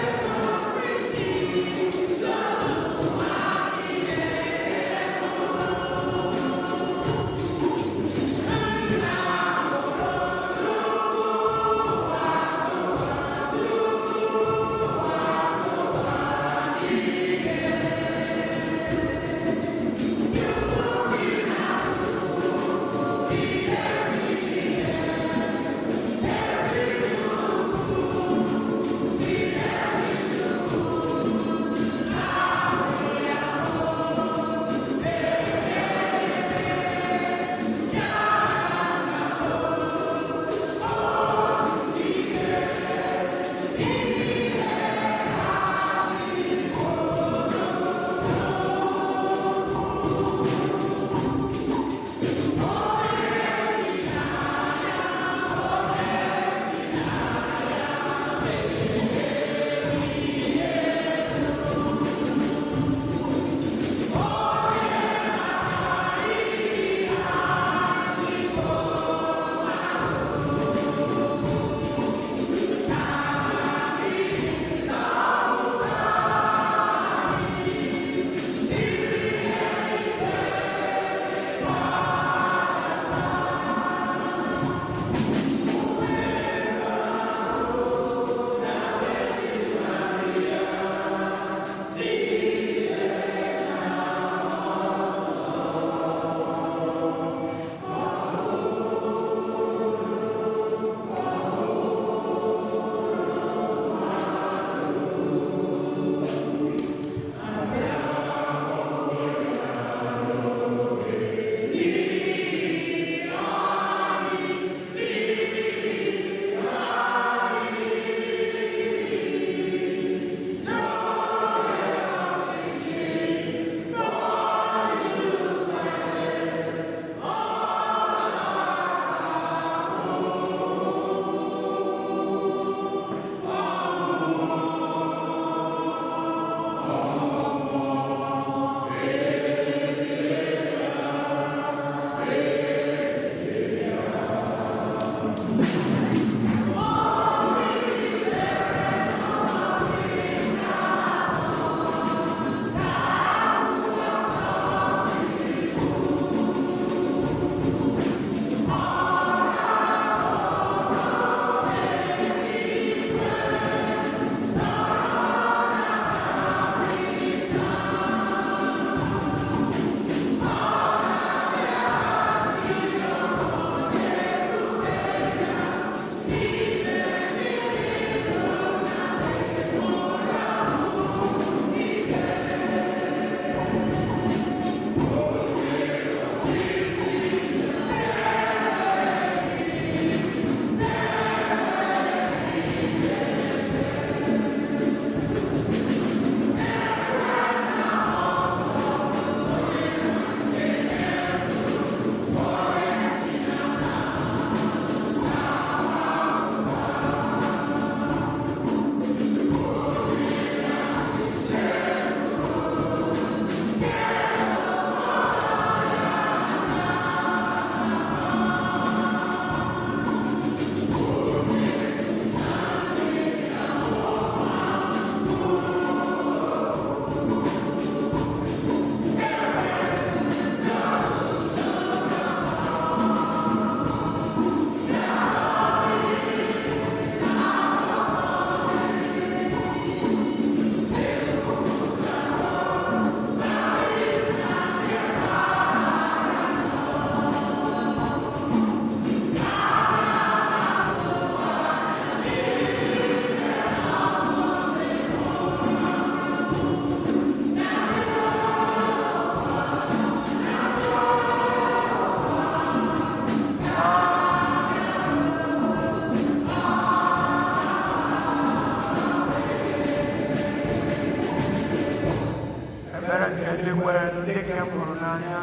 Chineke m hụrụ n'anya,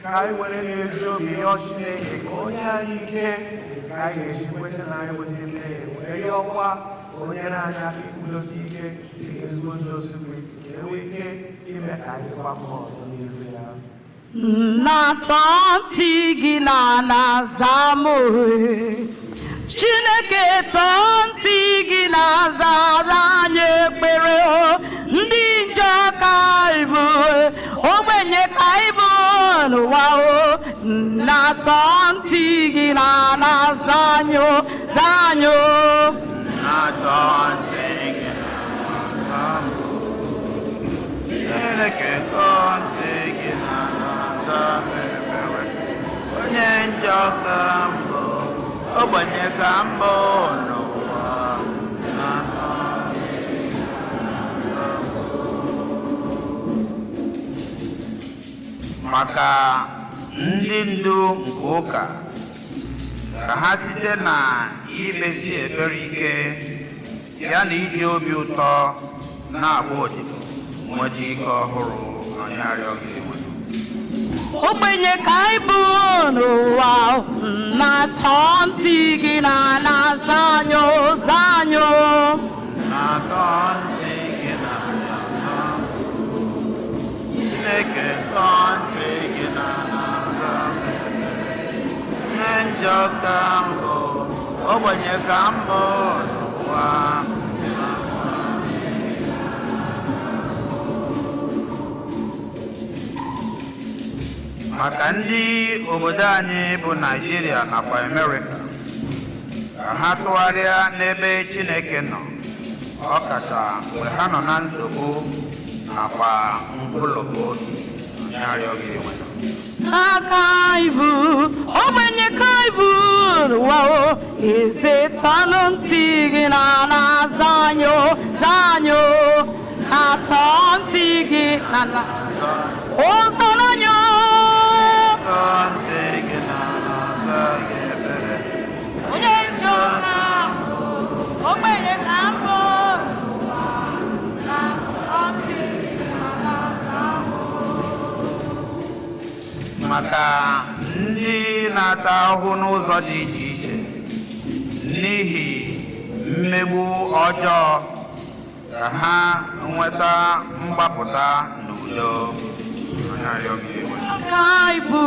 ka anyị were n'ezi obi yọọ Chineke ka o nye anyị ike ka anyị ga-eji kweta na anyị bụ ndị mmehie, wee rịọkwa ka o nyere anyị aka ikwudosi ike dịka ezigbo ndị otu Kristi, ka e nwee ike ime ka anyị dịkwa mma ọzọ n'ihu ya. Na-atọ ntị gị na na-aza m ohe. Chineke tọọ ntị gị na-azara anyị ekpere o. Ndị njọ ka ịbụ, ogbenye ka ịbụ n'ụwa o. Na-atọ ntị gị na na-aza anyị o, za anyị o. Na-atọ ntị gị na-aza m. Chineke tọọ ntị gị na na-aza m ekpere. Onye njọ ka mbụ, ogbenye ka mbụ n'ụwa. Na-atọ ntị gị na-aza m. Maka ndị ndu nke ụka, ka ha site na imesi ekpere ike ya na iji obi ụtọ na-agba odibo nweta ike ọhụrụ anyị arịọ gị. Ogbenye ka ịbụ n'ụwa, na-atọ ntị gị na na-aza anyị o, za anyị o. Na-atọ ntị gị na na-aza m. Chineke tọọ ntị gị na na-aza m. Onye njọ ka mbụ, ogbenye ka mbụ n'ụwa. Maka ndị obodo anyị bụ Naịjirịa nakwa Amerịka, ka ha tụgharịa n'ebe Chineke nọ, ọ kacha mgbe ha nọ na nsogbu nakwa nkwulọpụ obi. Anyị arịọ gị nwe. Aka ibu, ogbenye ka ibu n'ụwa o. Eze tọnụ ntị gị na na-aza anyị o, za anyị o. Atọ ntị gị na na ụzọ n'anya o. Tọọ ntị gị na na-aza gị ekpere. Onye njọ ka mbụ, ogbenye ka mbụ n'ụwa. Na-atọ ntị gị na na-aza anyị o. Maka ndị na-ata ahụhụ n'ụzọ dị iche iche n'ihi mmegbu ọjọọ, ka ha nweta mgbapụta n'udo. Anyị arịọ gị nwe. Ka ibu,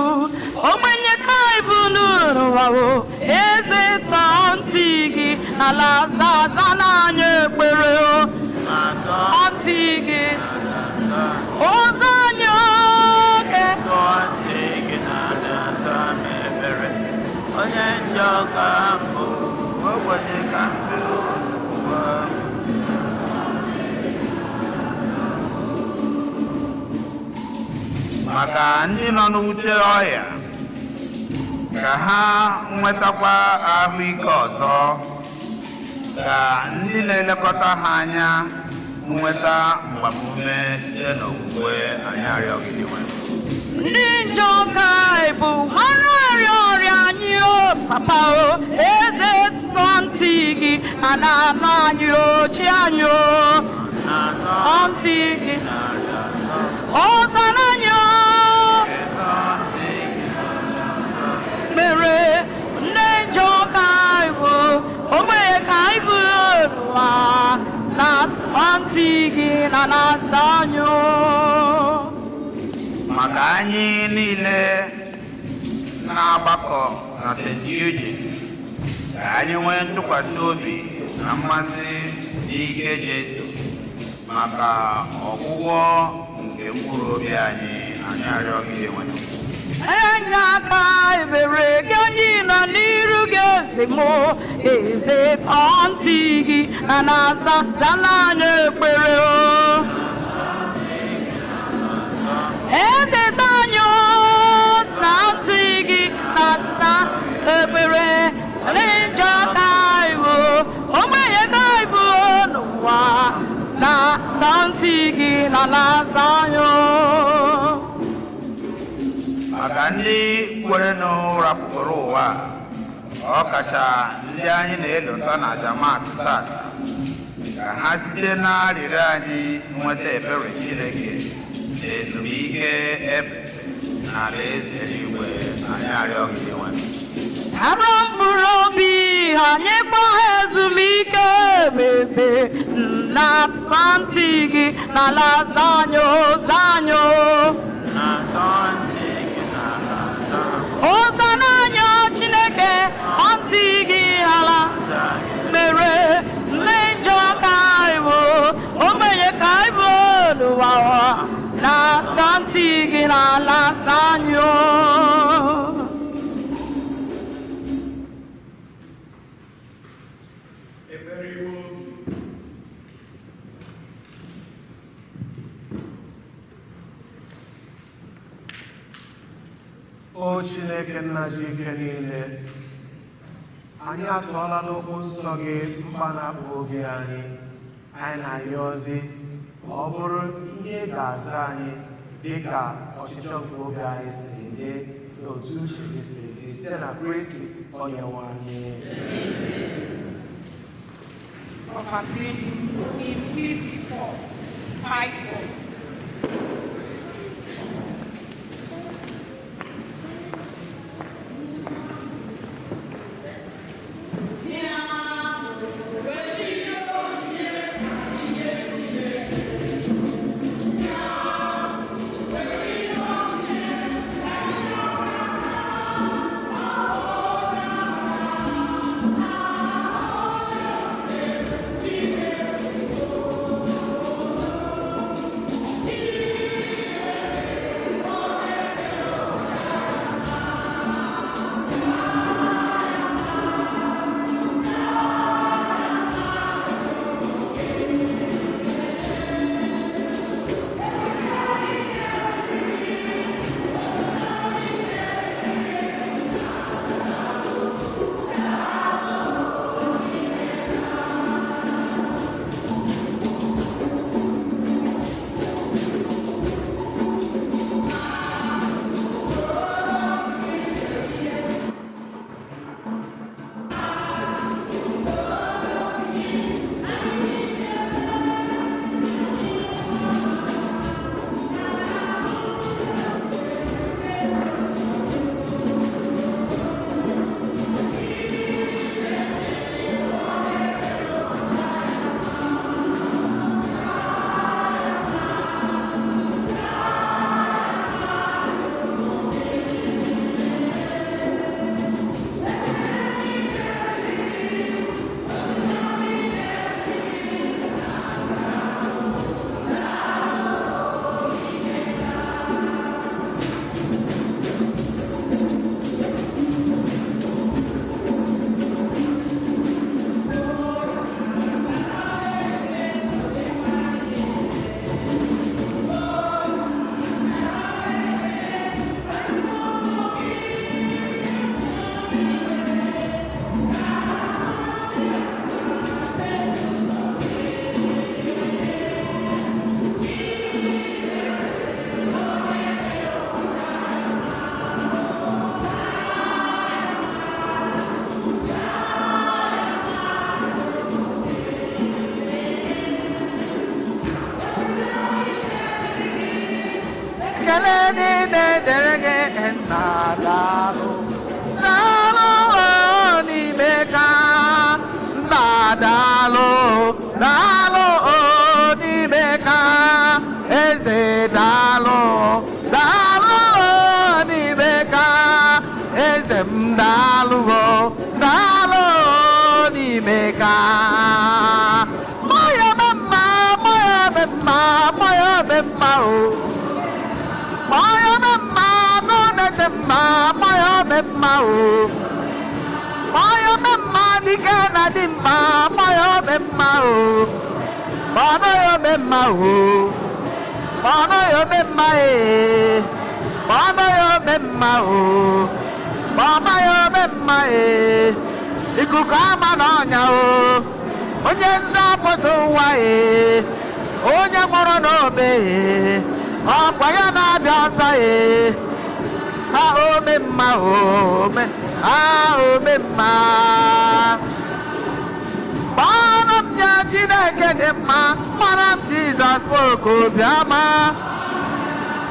ogbenye ka ibu n'ụwa o. Eze tọọ ntị gị ala aza aza n'anya ekpere o. Ntị gị ụzọ anyị oge. Tọọ ntị gị na na-aza m ekpere. Onye njọ ka mbụ, ogbenye ka mbụ n'ụwa. Maka ndị nọ n'ute ọhịa, ka ha nwetakwa ahụike ọzọ, ka ndị na-elekọta ha anya nweta mgbamume site n'okwukwe. Anyị arịọ gị nwe. Ndị njọ ka ịbụ, ha na-arịa ọrịa anyị o, papa o. Eze tụọ ntị gị a na-anụ anyị o, chi anyị o. Ntị gị ụzọ n'anya o. Mere ndị njọ ka ịbụ, ogbenye ka ịbụ n'ụwa. Na-atọ ntị gị na na-aza anyị o. Maka anyị niile na-agbakọ na St. Eugene, ka anyị nwee ntụkwasị obi na mmasị n'ike Jesu maka ọgwụgwọ nke mkpụrụ obi anyị. Anyị arịọ gị nwe. Enye aka ebere gị anyị nọ n'iru gị eze m, eze tọọ ntị gị na na-aza zana anyị ekpere o. Eze anyị na ntị gị na na ekpere. Ndị njọ ka ibu, ogbenye ka ibu n'ụwa. Na tọọ ntị gị na na-aza anyị o. Maka ndị kwere n'ụrapụrụ ụwa, ọ kacha ndị anyị na-elota na Jamas tata, ka ha site n'arịrịọ anyị nweta ebere Chineke Ezumike ebe n'ala eze eluigwe anyị arịọ gị Dinwenụ. Ara mkpụrụ obi anyị kpọọ ezumike ebebe na ntị gị n'ala zanyo zanyo. Ozananya Chineke ntị gị ala mere mmejọ ka iwu ogbenye ka iwu n'ụwa na ntị gị n'ala zanyo. O Chineke nna ji ike niile, anyị atụọla n'okwu nsọ gị mkpa na-akpụ oge anyị, anyị na-arịọzi ka ọ bụrụ ihe ga-aza anyị dị ka ọchịchọ nke oge anyị siri dị na otu uche gị siri dị site na Kristi Onyenwe anyị. In 54, 5-4.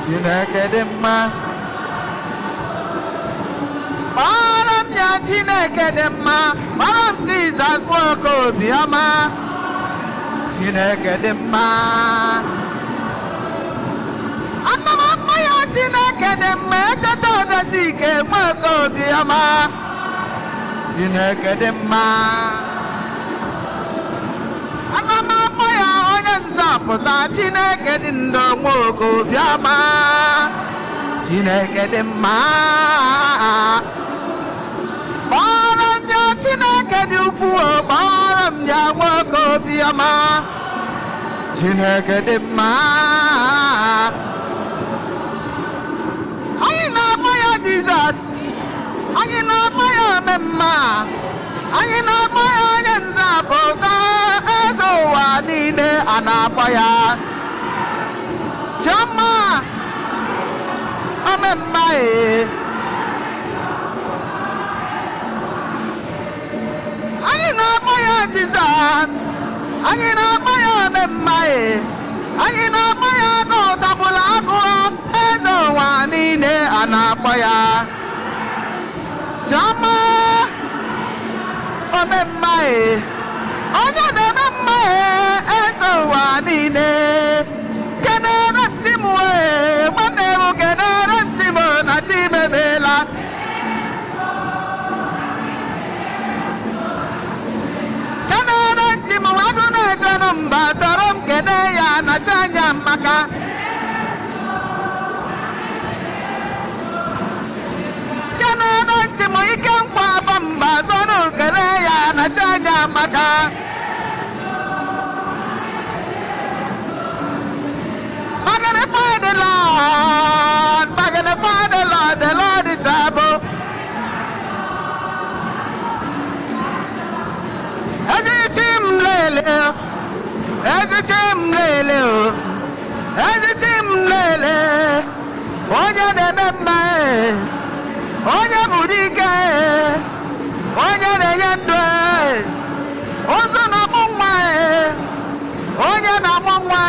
Chineke dị mma. Kpọrọ m ya Chineke dị mma, kpọrọ m Jizọs nwoke obiọma. Chineke dị mma. Ana m akpọ ya Chineke dị mma, echeta odezi ike nwoke obiọma. Chineke dị mma. Ana m akpọ ya onye nzọpụta, Chineke dị ndụ nwoke obiọma. Chineke dị mma. Kpọrọ m ya Chineke dị ukwuu, kpọrọ m ya nwoke obiọma. Chineke dị mma. Anyị na-akpọ ya Jizọs, anyị na-akpọ ya omemma, anyị na-akpọ ya onye nzọpụta, eze ụwa niile a na-akpọ ya Chiọma omemma. Ee, anyị na-akpọ ya Jizọs, anyị na-akpọ ya omemma, ee, anyị na-akpọ ya agụ ụtagbula agụọ, eze ụwa niile a na-akpọ ya Chiọma omemma. Ee, onye na-eme mma, ee, eze ụwa niile. Kenere m chi m, ee, nwanne m, kenere m chi m na chi m emeela. Kenere m chi m, agụ na-ejenụ mba, soro m kene ya na chi anya maka. Kenere m chi m, ike nkwa abọ mba, soro m kene ya na chi anya maka. Magnify the Lord, magnify the Lord is able. Ezi chi m lele, ezi chi m lele, ezi chi m lele, onye na-eme mma, onye bụ dike, onye na-enye ndụ, ụzọ na-amụ nwa, onye na-amụ nwa,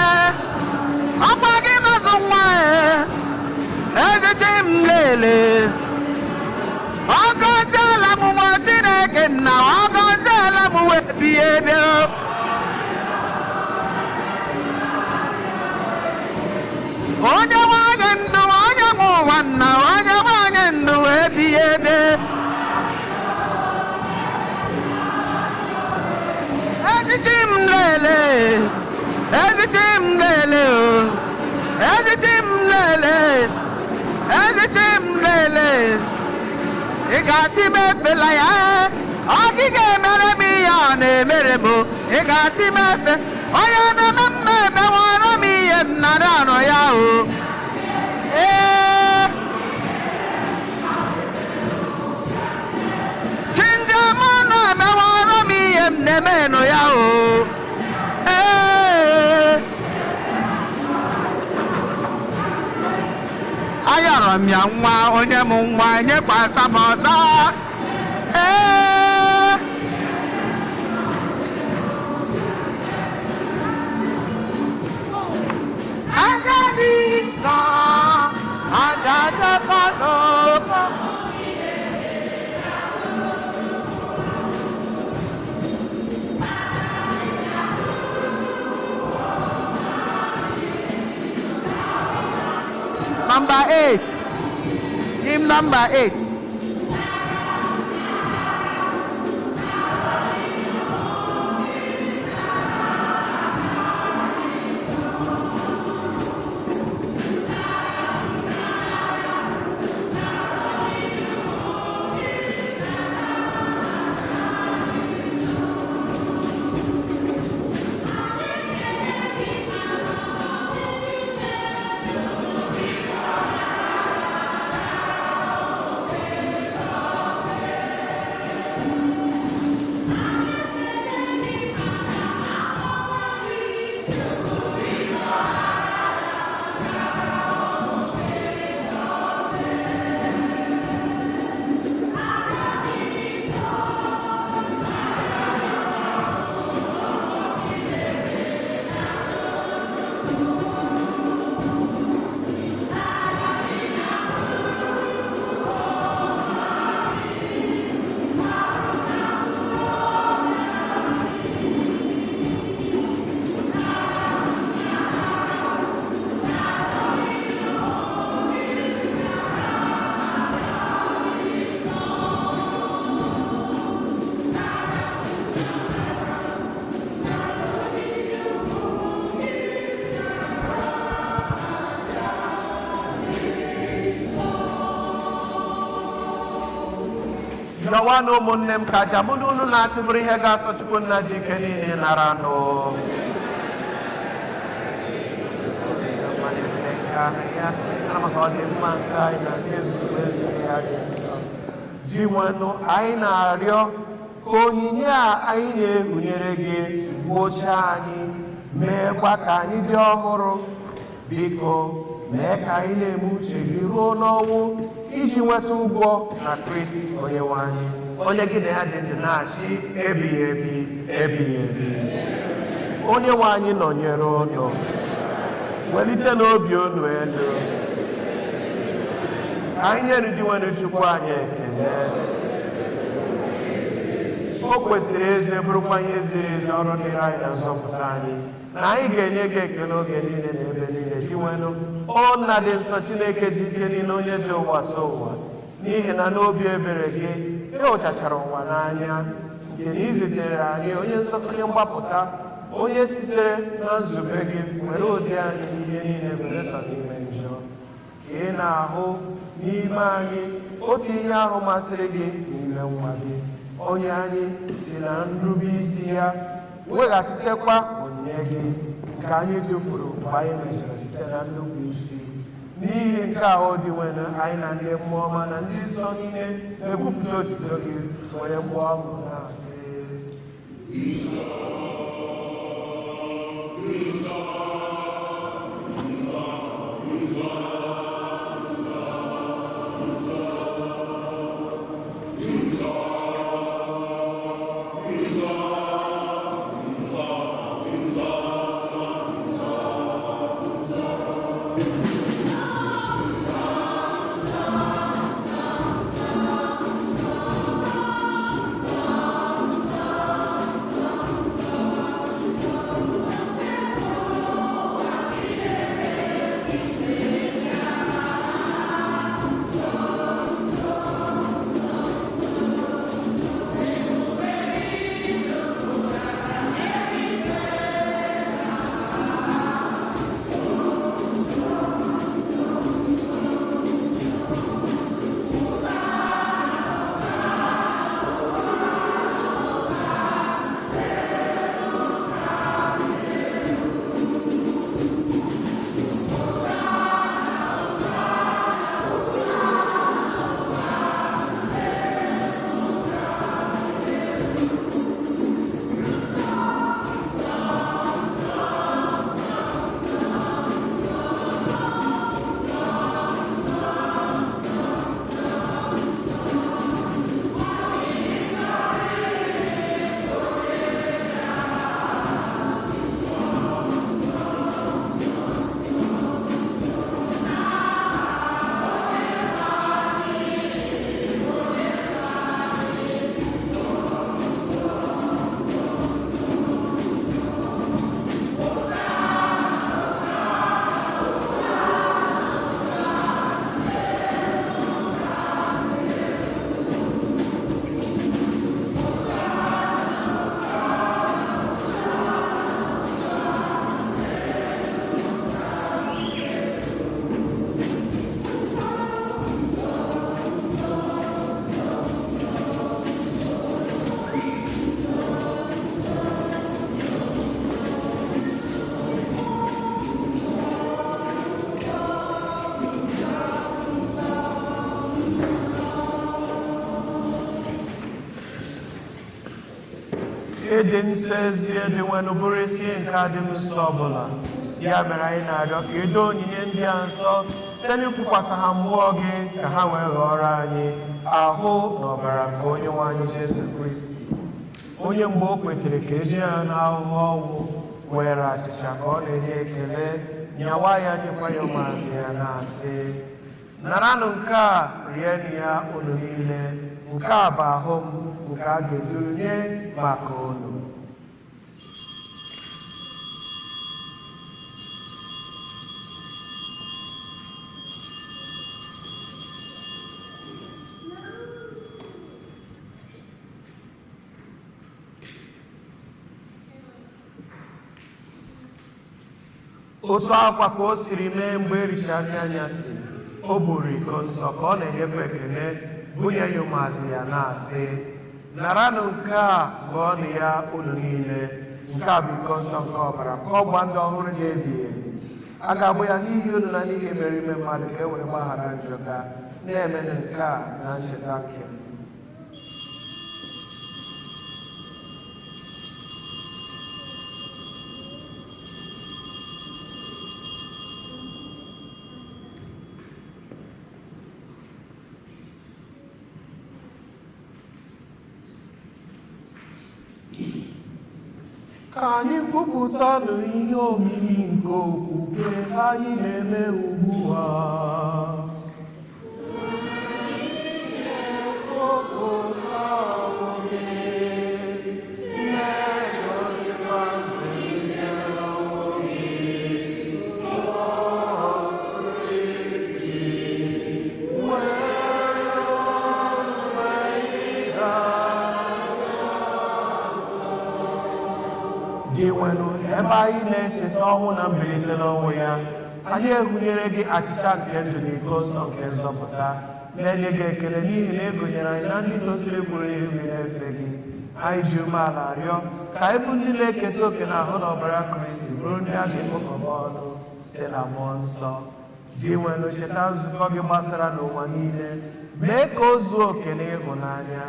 ọkwa gị nọzụ nwa, ezi chi m lele. Ọ gọziela m nwa Chineke nna, ọ gọziela m wee bie ebe. Onye nwanyị ndụ, onye nwe ụwa nna, onye nwanyị ndụ wee bie ebe. Ezi chi m lele, ezi chi m lele, ezi chi m lele, ezi chi m lele. Ị ga-asị m ekpela ya, ọ gị ga-emere m ihe ọ na-emere m. Ị ga-asị m ekpe, onye na-eme mma emewara m ihe m nara ọnụ ya o. Ee, chi ndị ọma na-emewara m ihe m na-emenụ ya o. Ee, ayọrọ m ya nwa, onye m nwa nyekwasa m ọzọ. Ee, agadi nọ agadọkọdọkọ. Number 8. Hymn number 8. Yọwa na ụmụnne m ka aja mụ na unu na-achụburu ihe ga-asọ Chukwu nna ji ike niile nara nụ. Dinwenụ, anyị na-arịọ ka onyinye a anyị na-ehunyere gị gwụchaa anyị, meekwa ka anyị dị ọhụrụ. Biko mee ka anyị na-eme uche gị ruo n'ọnwụ iji nweta ụgwọ na Kristi Onyenwe anyị, onye gị na ya dị ndụ na-achị ebighị ebi ebighị ebi. Onyenwe anyị nọnyere unu. Welite n'obi unu elu. Ka anyị nyere Dinwenụ Chukwu anyị ekele. O kwesịrị eze bụrụkwa ihe ziri ezi ọrụ dịrị anyị na nzọpụta anyị, na anyị ga-enye gị ekele oge niile na ebe niile. Dinwenụ, o Nna dị nsọ, Chineke ji ike niile, onye dị ụwa so ụwa, n'ihi na n'obi ebere gị ị hụchachara ụwa n'anya, nke na ị zitere anyị onye mgbapụta, onye sitere na nzube gị were ụdị anyị n'ihe niile belụsọ n'ime njọ, ka ị na-ahụ n'ime anyị otu ihe ahụ masịrị gị n'ime nwa gị, onye anyị si na nrube isi ya weghachitekwa onyinye gị nke anyị tụfuru mgbe anyị mejọrọ site na nnukwu isi. N'ihi nke a, o Dinwenụ, anyị na ndị mmụọ ọma na ndị nsọ niile na-ekwupụta otuto gị were mkpu ọṅụ na-asị: Ịdị nsọ ezie Dinwenụ bụrụ isi nke adị nsọ ọbụla. Ya mere anyị na-arịọ ka ị doo onyinye ndị a nsọ site n'ikwukwasị ha mmụọ gị, ka ha wee ghọrọ anyị ahụ na ọbara nke Onyenwe anyị Jesu Kristi, onye mgbe o kwetere ka eji ya n'ahụhụ ọnwụ were achịcha ka ọ na-enye ekele, nyawa ya, nyekwa ya ụmụazụ ya, na-asị: naranụ nke a, rienụ ya unu niile, nke a bụ ahụ m nke a ga-eduru nye maka unu. Otu akwa ka o siri mee mgbe e richara nri anyasị, o buru iko nsọ ka ọ na-enyekwa ekele, Bunye ya ụmụazụ ya na-asị, naranụ nke a ṅụọnụ ya unu niile, nke a bụ iko nsọ nke ọbara nke ọgba ndụ ọhụrụ na-ebighị ebi. A ga-agbụ ya n'ihi unu na n'ihi mere ime mmadụ ka e were gbaghara njọ ka na-emenụ nke a na ncheta nke m. Ka anyị kwupụtanụ ihe omimi nke okwukwe anyị na-eme ugbu a. Ebe anyị na-echeta ọnwụ na mbilite n'ọnwụ ya, anyị ehunyere gị achịcha nke ndụ na iko nsọ nke nzọpụta, na-enye gị ekele n'ihi na e gụnyere anyị na ndị tosiri bụrụ ihu gị na-efe gị. Anyị ji umeala rịọ ka anyị bụ ndị na-eketa oke na ahụ na ọbara Kristi bụrụ ndị a ga-ekpokọba ọnụ site na mmụọ nsọ. Dị nwere cheta nzukọ gị gbasara n'ụwa niile, mee ka o zuo oke n'ịhụnanya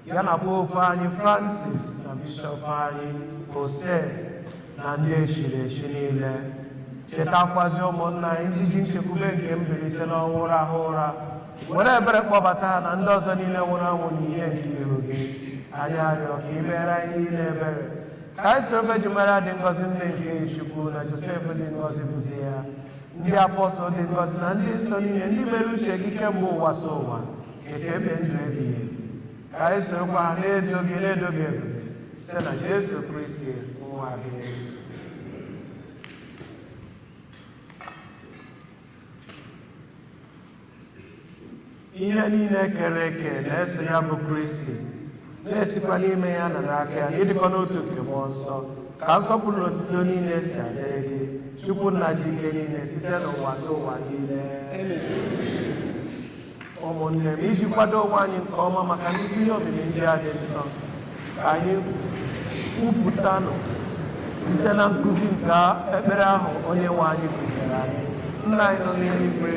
ya na popu anyị Francis na bishọp anyị Jose na ndị echiri echi niile. Chetakwazi ụmụnna anyị ndị ji nchekwube nke mbilite n'ọnwụ rahụ ụra, were ebere kpọbata ha na ndị ọzọ niile nwụrụ anwụ n'ihe nke ihu gị. Anyị arịọ ka ị meere anyị niile ebere, ka anyị soro Virgin Mary dị ngọzi nne nke Chukwu na Josef dị ngọzi bụzi ya, ndị apọstọl dị ngọzi na ndị nsọ niile ndị mere uche gị kemgbe ụwa so ụwa keta ebe ndụ ebighị ebi. Ka anyị sorokwa ha na-edo gị na-edo gị ebube site na Jesu Kristi nwa gị. Ihe niile kere eke na-eso ya bụ Kristi, na-esikwa n'ime ya na n'aka ya na ịdịkọ n'otu nke mmụọ nsọ, ka nsọpụrụ na otuto niile si adịrị gị, Chukwu nna ji ike niile site n'ụwa so ụwa niile. Ụmụnne m, iji kwado onwe anyị nke ọma maka nnukwu ihe omimi ndị a dị nsọ, ka anyị kwupụtanụ site na nkuzi nke ekpere ahụ onye nwe anyị kụziri anyị. Nna anyị nọ n'eluigwe,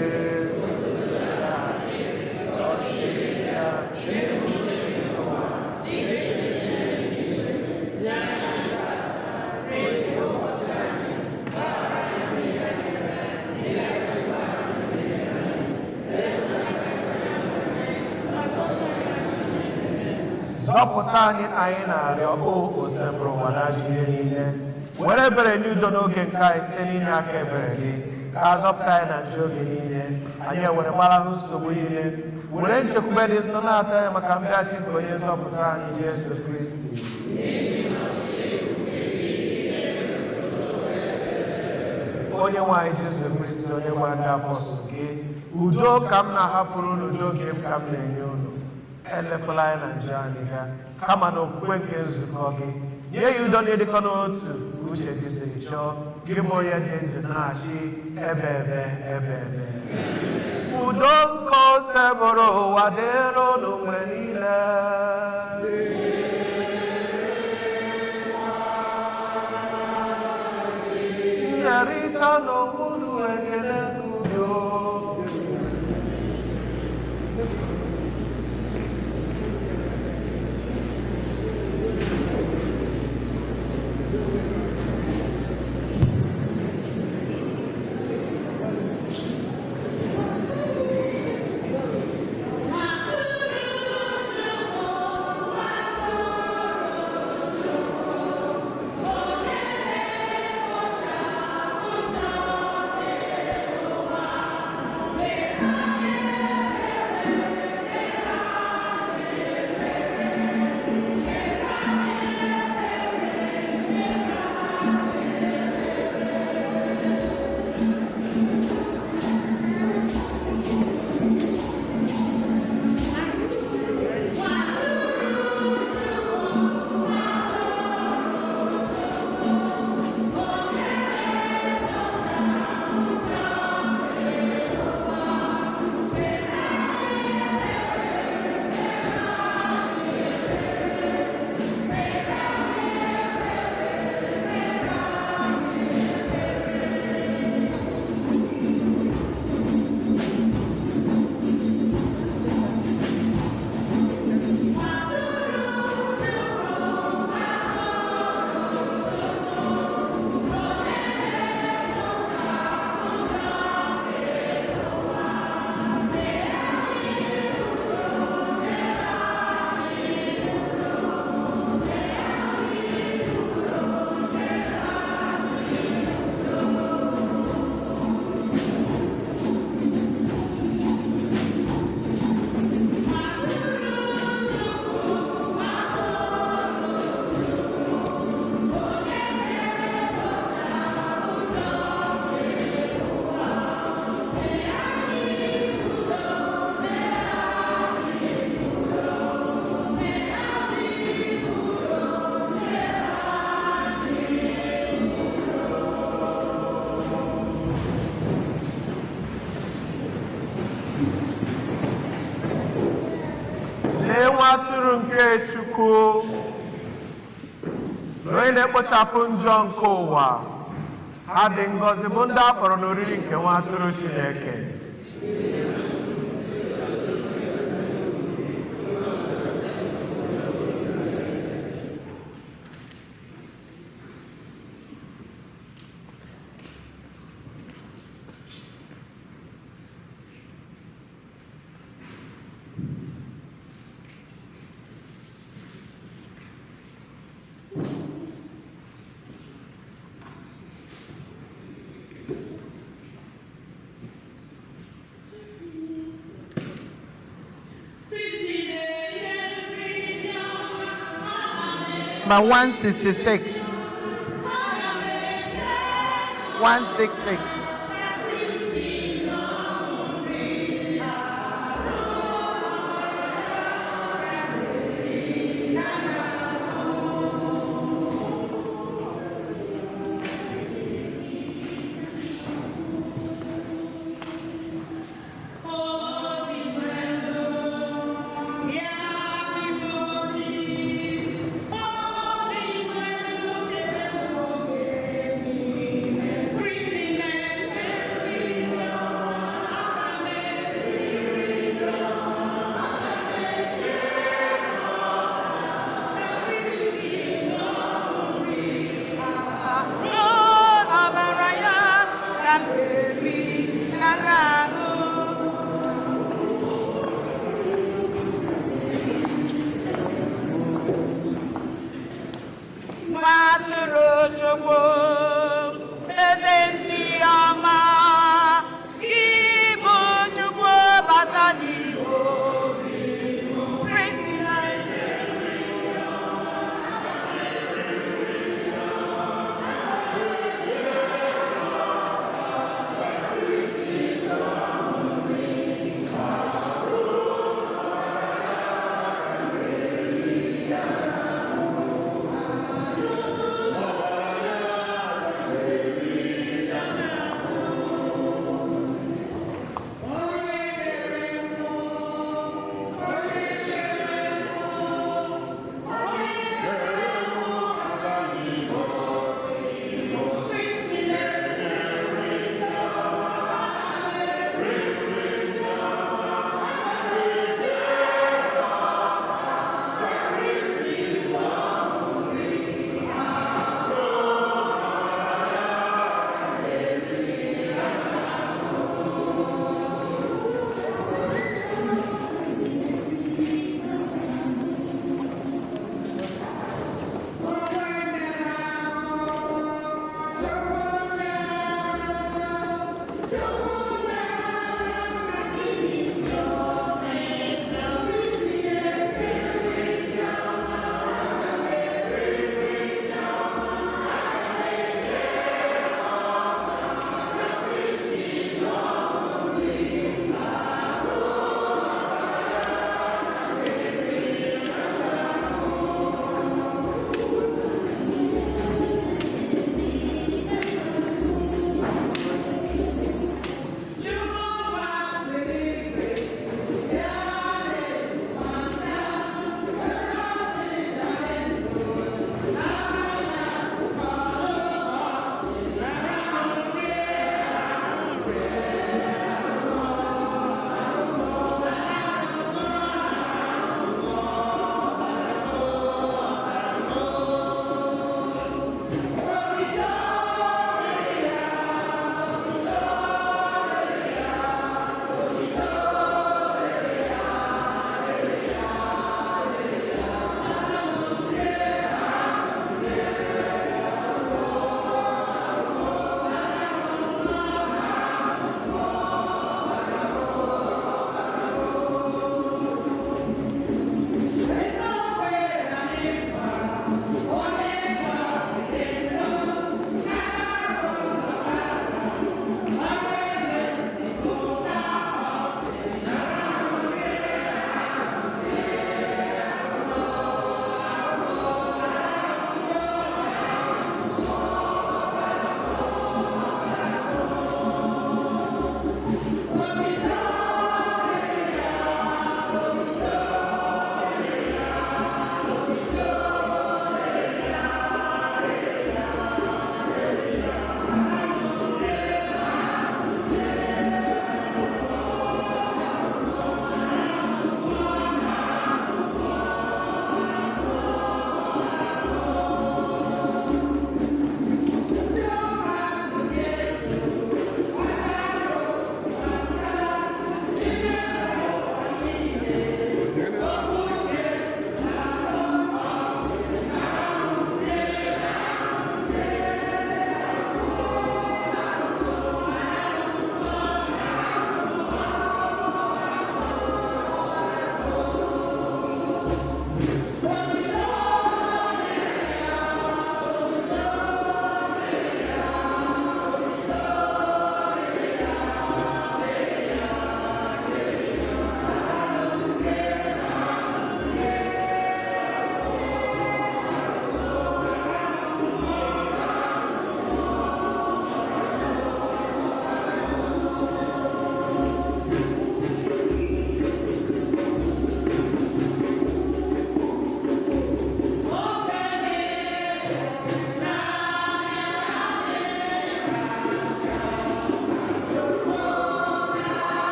zọpụta anyị, anyị na-arịọ o osebụrụ ụwa na ajọ ihe niile, were ebere nye udo n'oge nke anyị site n'inye aka ebere gị, ka a zọpụta anyị na njọ oge niile, anyị ewere gbalahụ nsogbu niile, were nchekwube dị nsọ na-ata anyị maka mbịachi nke onye nzọpụta anyị Jesu Kristi. Onye nwe anyị Jesu Kristi, onye gwara ndị apọstụl gị, udo ka m na-ahapụrụ unu, udo nke m ka m na-enye unu, elepụla anyị na njọ anyị ga, kama na okwukwe nke nzukọ gị, nye ya udo na ịdịkọ n'otu uche gị siri chọọ, gị bụ onye dị ndụ na-achị ebe ebe ebe ebe. Udo nke osebụrụ ụwa dịrị unu mgbe niile. Nyerịta n'onwe ekele udo. Thank you. Nwa atụrụ nke Chukwu, na onye na-ekpochapụ njọ nke ụwa. Ha dị ngọzi bụ ndị a kpọrọ n'oriri nke nwa atụrụ Chineke. Number 166. 166. Christine.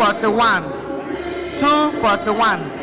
241. 241.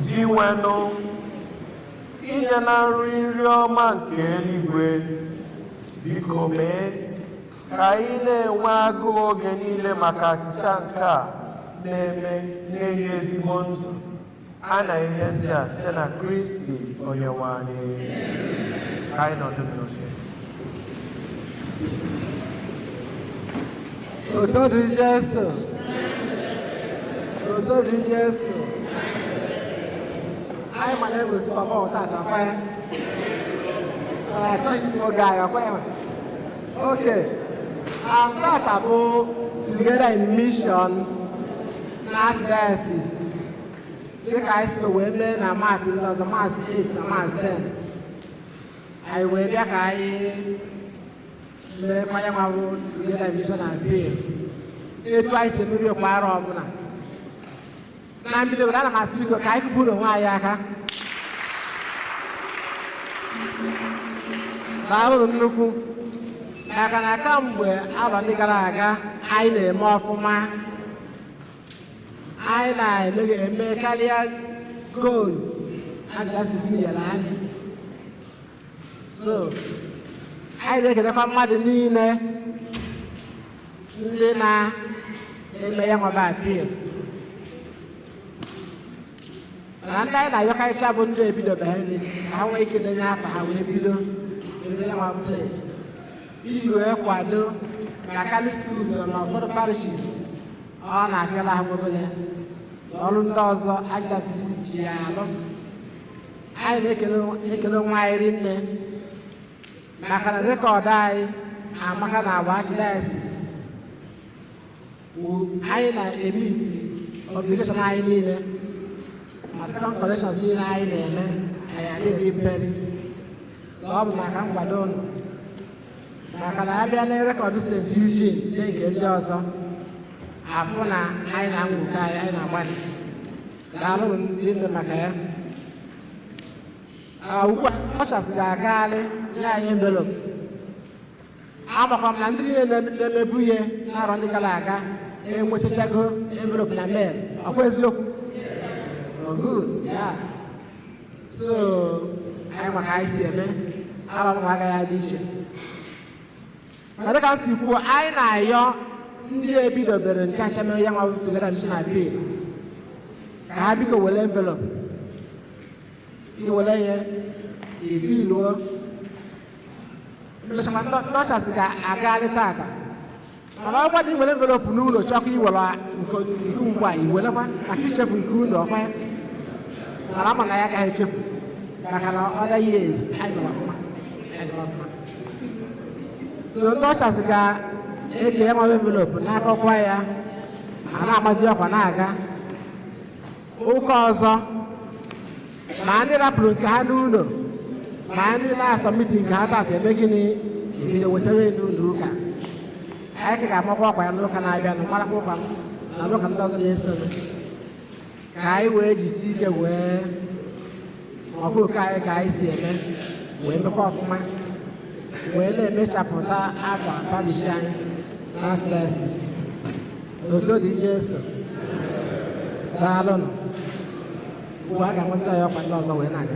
Diwenụ, inye na nri nri ọma nke eluigwe, biko mee ka anyị na-enwe agụụ oge niile maka achịcha nke a na-eme na-enye ezigbo ndụ a na ihe ndị a site na Kristi Onyenwe anyị. Ka anyị nọdụ n'oche. Ụtọ dị Jesu. Ụtọ dị Jesu. Anyị ma na-egosi papa ụtata kwa ya. Achọghị oge anyị ọkwa ya. Okay. Tata bụ Together in Mission na Archdiocese. Dịka anyị si wee mee na maasị ndị ọzọ, maasị 8 na maasị 10, anyị wee bịa ka anyị meekwa ya nwa bụ Together Vision Appeal etu anyị si emebi kwa arọ ọbụla. Na mbido, ana m asị, biko, ka anyị kụpụrụ onwe anyị aka. Daalụ nnukwu, maka na kamgbe arọ ndị gara aga anyị na-eme ọfụma, anyị na-eme eme karịa goal archdiocese nyere anyị. So anyị na-ekelekwa mmadụ niile ndị na-eme ya nwaba appeal, na ndị anyị na-ayọkarịcha bụ ndị ebidobeghị, ka ha nwee ike denye afa ha wee bido eme ya nwa pledge iji wee kwado na Catholic schools na ụfọdụ parishes ọ na-afịala ha obere na ọrụ ndị ọzọ archdiocese ji ya alụ. Anyị na-ekele onwe anyị rinne maka na record anyị amaka na agba archdiocese. Anyị na-emeet obligation anyị niile, ma second collections niile anyị na-eme, anyị adịghị mperi. So ọ bụ maka nkwado unu, maka na abịa na record St. Eugene dị nke ndị ọzọ, afụ na anyị na-anwụke anyị, anyị na-agbalị. Daalụ ndị nne maka ya. Ugbu a ushers ga-agagharị nye anyị envelope. Amakwa m na ndị niile na-emebu ihe n'arọ ndị gara aga enwetachago envelope na mail. Ọkwa eziokwu? Oh, good, yeah. So anyị maka anyị si eme arọ nwa agaghị adị iche. Ma dịka m si kwuo, anyị na-ayọ ndị ebidobere nchacha mee ya nwa Together Vision Appeal ka ha biko were envelope, iwere ya ifiluo. Mmechakwa ndị ushers ga-agagharị tata, mana ọkwa dị nwere envelope n'ụlọ chọkwa iwere nke ugbu a, iwerekwa maka ichefu nke ụlọ. Ọkwa ya mana ama na ya agaghị echefu, maka na other years anyị mere ọfụma, anyị mere ọfụma. So ndị ushers ga-eke ya nwa envelope n'akọkwa ya, ma na-amazi ọkwa na-aga ụka ọzọ, ma ndị rapụrụ nke ha n'ụlọ, ma ndị na-asubmit nke ha tata eme gịnị, ebido wetawe n'ụlọ ụka. Anyị ka ga-amakwa ọkwa ya n'ụka na-abịanụ, marakwa ụka na n'ụka ndị ọzọ na-esonụ, ka anyị wee jisi ike wee ọkụ oke anyị ka anyị si eme wee mekwa ọfụma, wee na-emechapụta afa parish anyị na archdiocese. Otuto dị Jesu. Daalụnụ. Ugbu a ga-enweta ya ọkwa ndị ọzọ wee na-aga.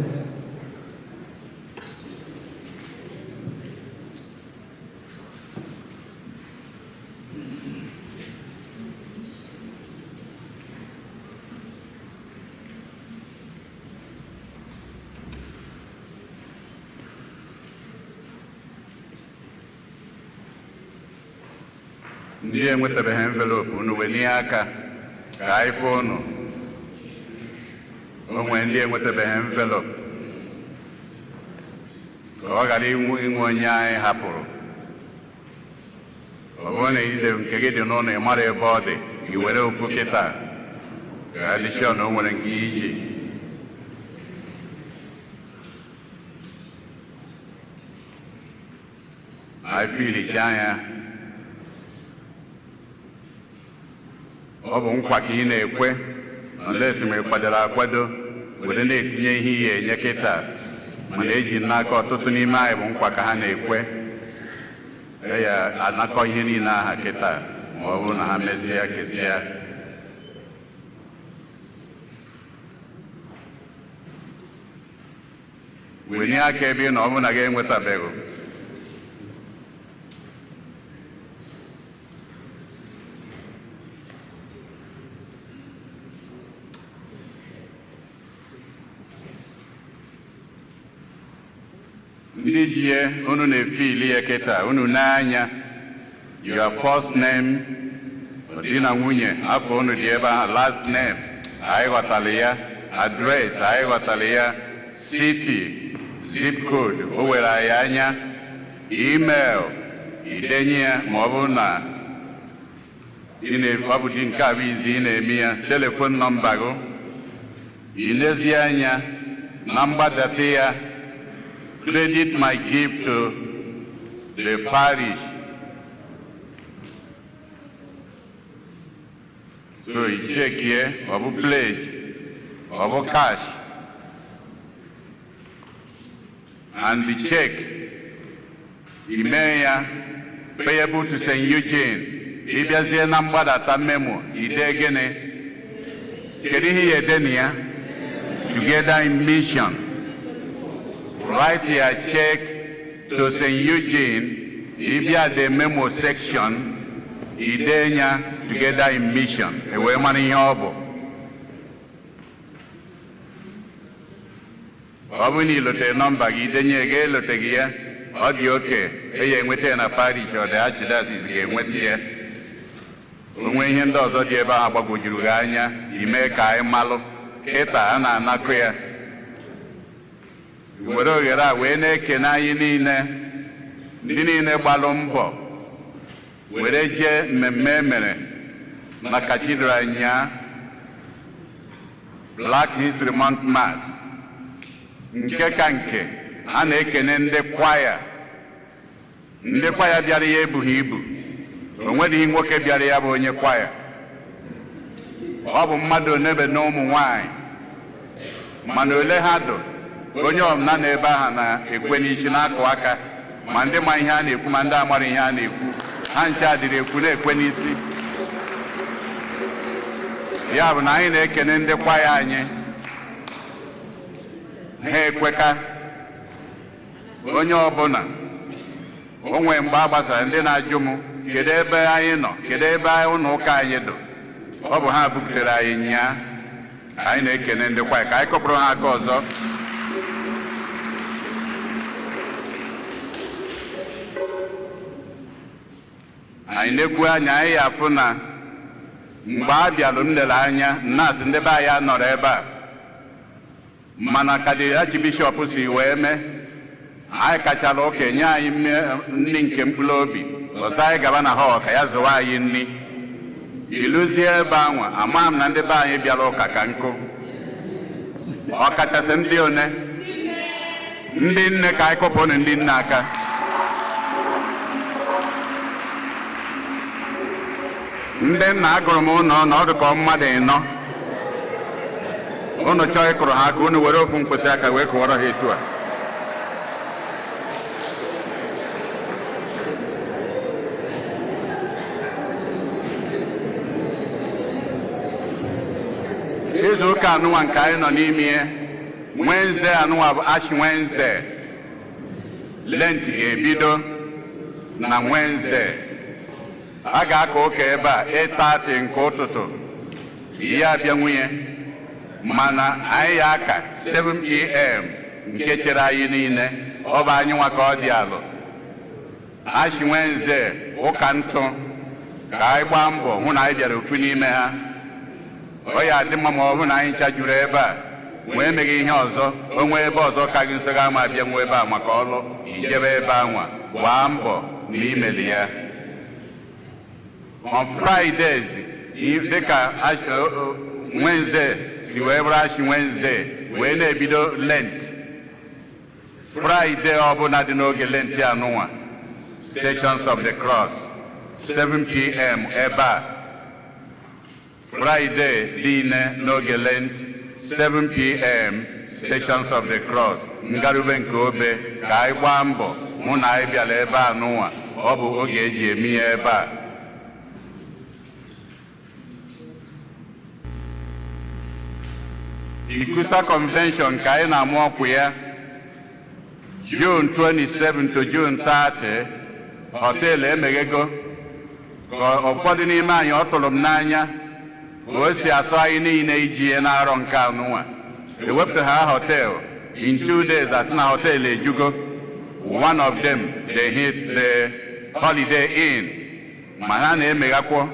Ndị enwetabeghị envelope, unu welie aka ka anyị fụ unu. O nwee ndị enwetabeghị envelope, ka ọ ghara inwe onye anyị hapụrụ. Ọ bụrụ na ide nke gị dị n'ụlọ, ị mara ebe ọ dị, i were ofu kịta ka adịchọ na o nwere nke iji. Anyị filicha anya, ọ bụ nkwa ka ị na-ekwe unless ma ị kwadoro akwado were na-etinye ihe ihe enye kịta. Mana eji n'aka, ọtụtụ n'ime anyị bụ nkwa ka ha na-ekwe ya anakọ ihe niile aha kịta, ma ọ bụrụ na ha mesịa kesịa. Wenye aka ebe ị na ọ bụrụ na gị enwetabeghị. Ndị ji ya, unu na-efili ya kịta, unu n'anya your first name, di na nwunye, afọ unu dị ebe ahụ, last name anyị ghọtara ya, address anyị ghọtara ya, city, zip code o were anyị anya, email idenye ya, ma ọ bụrụ na ọ bụ di nke a bụ izi ị na-eme ya, telephone number gị. Ilezi anya na mgbadata ya, credit my gift to the parish. So i chekie, ọ bụ pledge, ọ bụ cash. And the check, ime ya payable to St. Eugene. Ịbịazie na mgbadata memo, ide gịnị? Kedu ihe ya ede na ya? Together in Mission. Write your check to St. Eugene. Ịbịa the memo section, ide ya Together in Mission. E wee mara ihe ọ bụ. Ọ bụrụ na ilotere nọmba gị, idenye ga elote gị ya, ọ dị oke, e ya enweta ya na parish ọ dị archdiocese ga-enweta ya. Onwe ihe ndị ọzọ dị ebe ahụ gbagwojuru gị anya, ime ka anyị malụ. Kịta a na-anakụ ya. Were oghere a wee na-ekene anyị niile, ndị niile gbalụ mbọ were jee mmemme emere na katidral nyaa Black History Month Mass. Nke ka nke a na-ekene ndị kwaya. Ndị kwaya bịara ya ebughị ibu. O nweghị nwoke bịara ya bụ onye kwaya. Ọ bụ mmadụ onebe na ụmụ nwanyị. Mana ole ha dụ, onye ọbụla nọ ebe ahụ na-ekwe n'isi na-akụ aka, ma ndị ma ihe a na-ekwu ma ndị amara ihe a na-ekwu, ha nche adịrị ekwu na-ekwe n'isi. Ya bụ na anyị na-ekene ndị kwaya anyị. Ha ekweka onye ọbụla. O nwee mgbe a gbasara ndị na-ajụ m, kedu ebe anyị nọ, kedu ebe ụlọ ụka anyị dụ? Ọ bụ ha buputere anyị nyaa. Anyị na-ekene ndị kwaya, ka anyị kọpụrụ ha aka ọzọ. Anyị na-ekwu anya anyị ya afụ na mgbe a bịalụ m lere anya nnaasị ndị be anyị anọrọ ebe a, mana ka the archbishop si wee mee, anyị kachara ụka nye anyị nri nke mkpụrụ obi, ọsọ anyị gaba na họl ka ya zụwa anyị nri. Iluzie ebe anwa, ama m na ndị be anyị bịara ụka ka nkụ. Ọ kachasị ndị one, ndị nne, ka anyị kụpụnụ ndị nne aka. Ndị nna agụrụ m ụnọ na ọ dị ka mmadụ ịnọ. Unu chọọ ịkụrụ ha aka, unu were ofu mkpịsị aka wee kụwara ha etu a. Izu ụka anụnwa nke anyị nọ n'ime ya, Wednesday anụnwa bụ Ash Wednesday. Lent ga-ebido na Wednesday. A ga-aka ụka ebe a 8:30 nke ụtụtụ. Ihe abịa nwunye, mana anyị ya aka 7 p.m. nke chere anyị niile. Ọ bụ anyị nwa ka ọ dị alụ. Ash Wednesday, ụka ntụ, ka anyị gbaa mbọ hụ na anyị bịara ofu n'ime ha. Ọ ya adị mma ma ọ bụ na anyị ncha juru ebe a wee meghị ihe ọzọ, o nwee ebe ọzọ ka gị nso ga ama abịa nwe ebe a maka ọlụ, ijebe ebe anwa, gbaa mbọ na imeli ya. On Fridays, dịka Wednesday si wee bụrụ Ash Wednesday wee na-ebido Lent, Friday ọbụla dị n'oge Lent anụnwa, Stations of the Cross, 7 p.m. ebe a. Friday niile n'oge Lent, 7 p.m. Stations of the Cross, ngarube nke obe, ka anyị gbaa mbọ hụ na anyị bịara ebe a n'ụwa. Ọ bụ oge eji eme ihe ebe a. Ikusa Convention ka anyị na-amụ ọkwụ ya, June 27 to June 30, họteelụ emeghego. Ka ụfọdụ n'ime anyị ọ tụrụ m n'anya ka o si asọ anyị niile iji ihe na-arọ nke anụnwa. Ewepụta ha họteelụ in 2 days, asị na họteelụ ejugo. One of them, they hit the Holiday Inn, ma ha na-emeghakwo.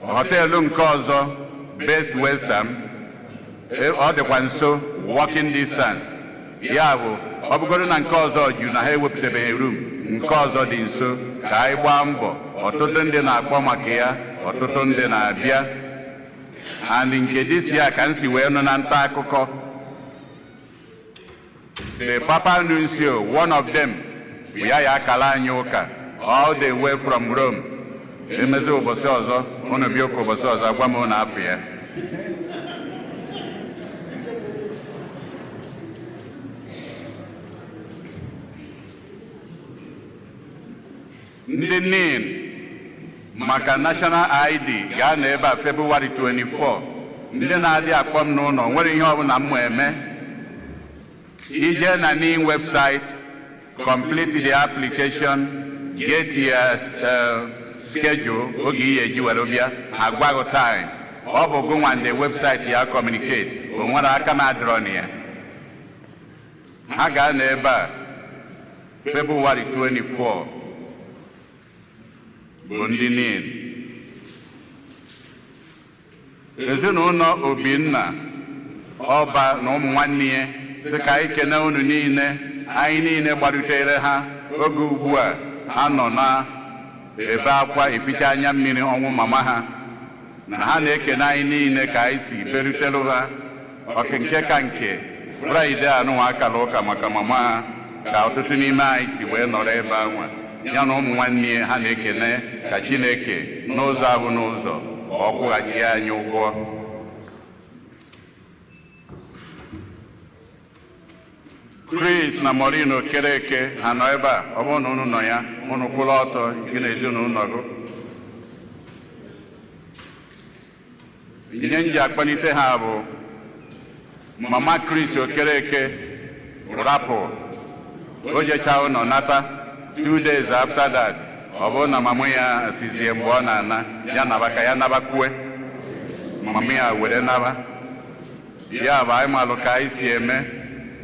Họteelụ nke ọzọ, Best Western, ọ dịkwa nso, walking distance. Ya bụ ọ bụgoro na nke ọzọ juru na ha ewepụtabeghị room, nke ọzọ dị nso, ka anyị gbaa mbọ. Ọtụtụ ndị na-akpọ maka ya, ọtụtụ ndị na-abịa. And nke this year ka m si wee nụ na nta akụkọ, the Papa Nuncio, one of them, bụ ya ya akala anyị ụka all the way from Rome. Emezi ụbọchị ọzọ unu bịa ụka ụbọchị ọzọ agwa m unu afọ ya. Ndị NIN maka National ID gaa na ebe a February 24. Ndị na-adị akpọ m n'ụlọ nwere ihe ọbụla m eme. Ije na NIN website, complete the application, get your schedule oge ihe eji were bịa, agwaghị time. Ọ bụ gụnwa ndị website ya communicate, o nwere aka m adịrọ na ya. Ha gaa na ebe a February 24 bụ ndị NIN. Ezinụlọ Obinna Ọba na ụmụ nwanne ya sị ka anyị kene unu niile, anyị niile gbarutere ha oge ugbu a ha nọ na ebe akwa eficha anya mmiri ọnwụ mama ha, na ha na-ekene anyị niile ka anyị si berutere ha. Ọka nke ka nke Fraịde anụnwa akara ụka maka mama ha ka ọtụtụ n'ime anyị si wee nọrọ ebe anwa ya na ụmụ nwanne ha na-ekene ka Chineke n'ụzọ abụ n'ụzọ ọ kwụghachi anyị ụgwọ. Chris na Maureen Okereke ha nọ ebe a, ọ bụrụ na unu nọ ya unu kwụrụ ọtọ gị na ezinụlọ gị. Ihe m ji akpalite ha bụ mama Chris Okereke rapụ o jechaa ụlọ nata 2 days after that, ọ bụrụ na mama ya sizie mgbe ọ na-ana ya naba ka ya nabakwue, mama ya were naba. Ya bụ anyị malụ ka anyị si eme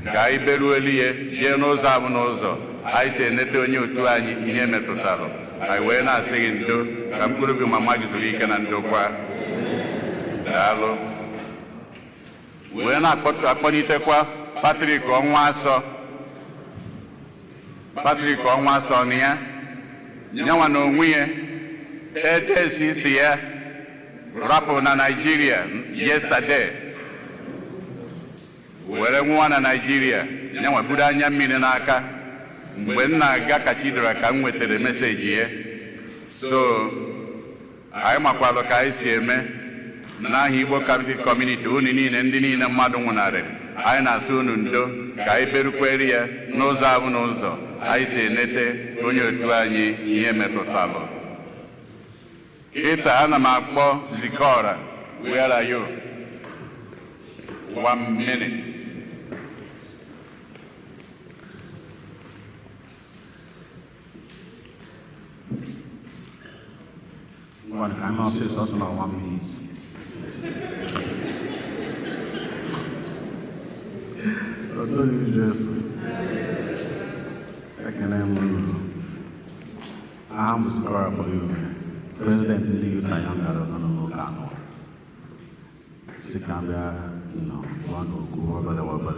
ka anyị beruo elu ya jee n'ụzọ abụ n'ụzọ anyị si enete onye otu anyị ihe metụtara anyị wee na-asị gị ndo ka mkpụrụ obi mama gị zuru ike na ndokwa. Daalụ. Wee na-akpọlitekwa Patrick Ọnwa Asọ, Patrick Ọnwa Asọ na ya nyanwa na onwe ya ede sista ya rapụ na Nigeria yesterday were nwụọ na Nigeria, nyanwa buru anya mmiri n'aka. Mgbe m na-aga Cathedral ka m nwetara meseji ya. So anyị makwalụ ka anyị si eme n'aha Igbo Catholic Community, unu niile ndị niile mmadụ nwụnarịrị, anyị na-asị unu ndo ka anyị berukwere ya n'ụzọ abụ n'ụzọ anyị si enete onye otu anyị ihe metụtalụ. Kịta ana m akpọ Zikora, where are you? 1 minute. I'm also not 1 minute. I'm Zikora Boyume, President in the Youth and Young Adult Local.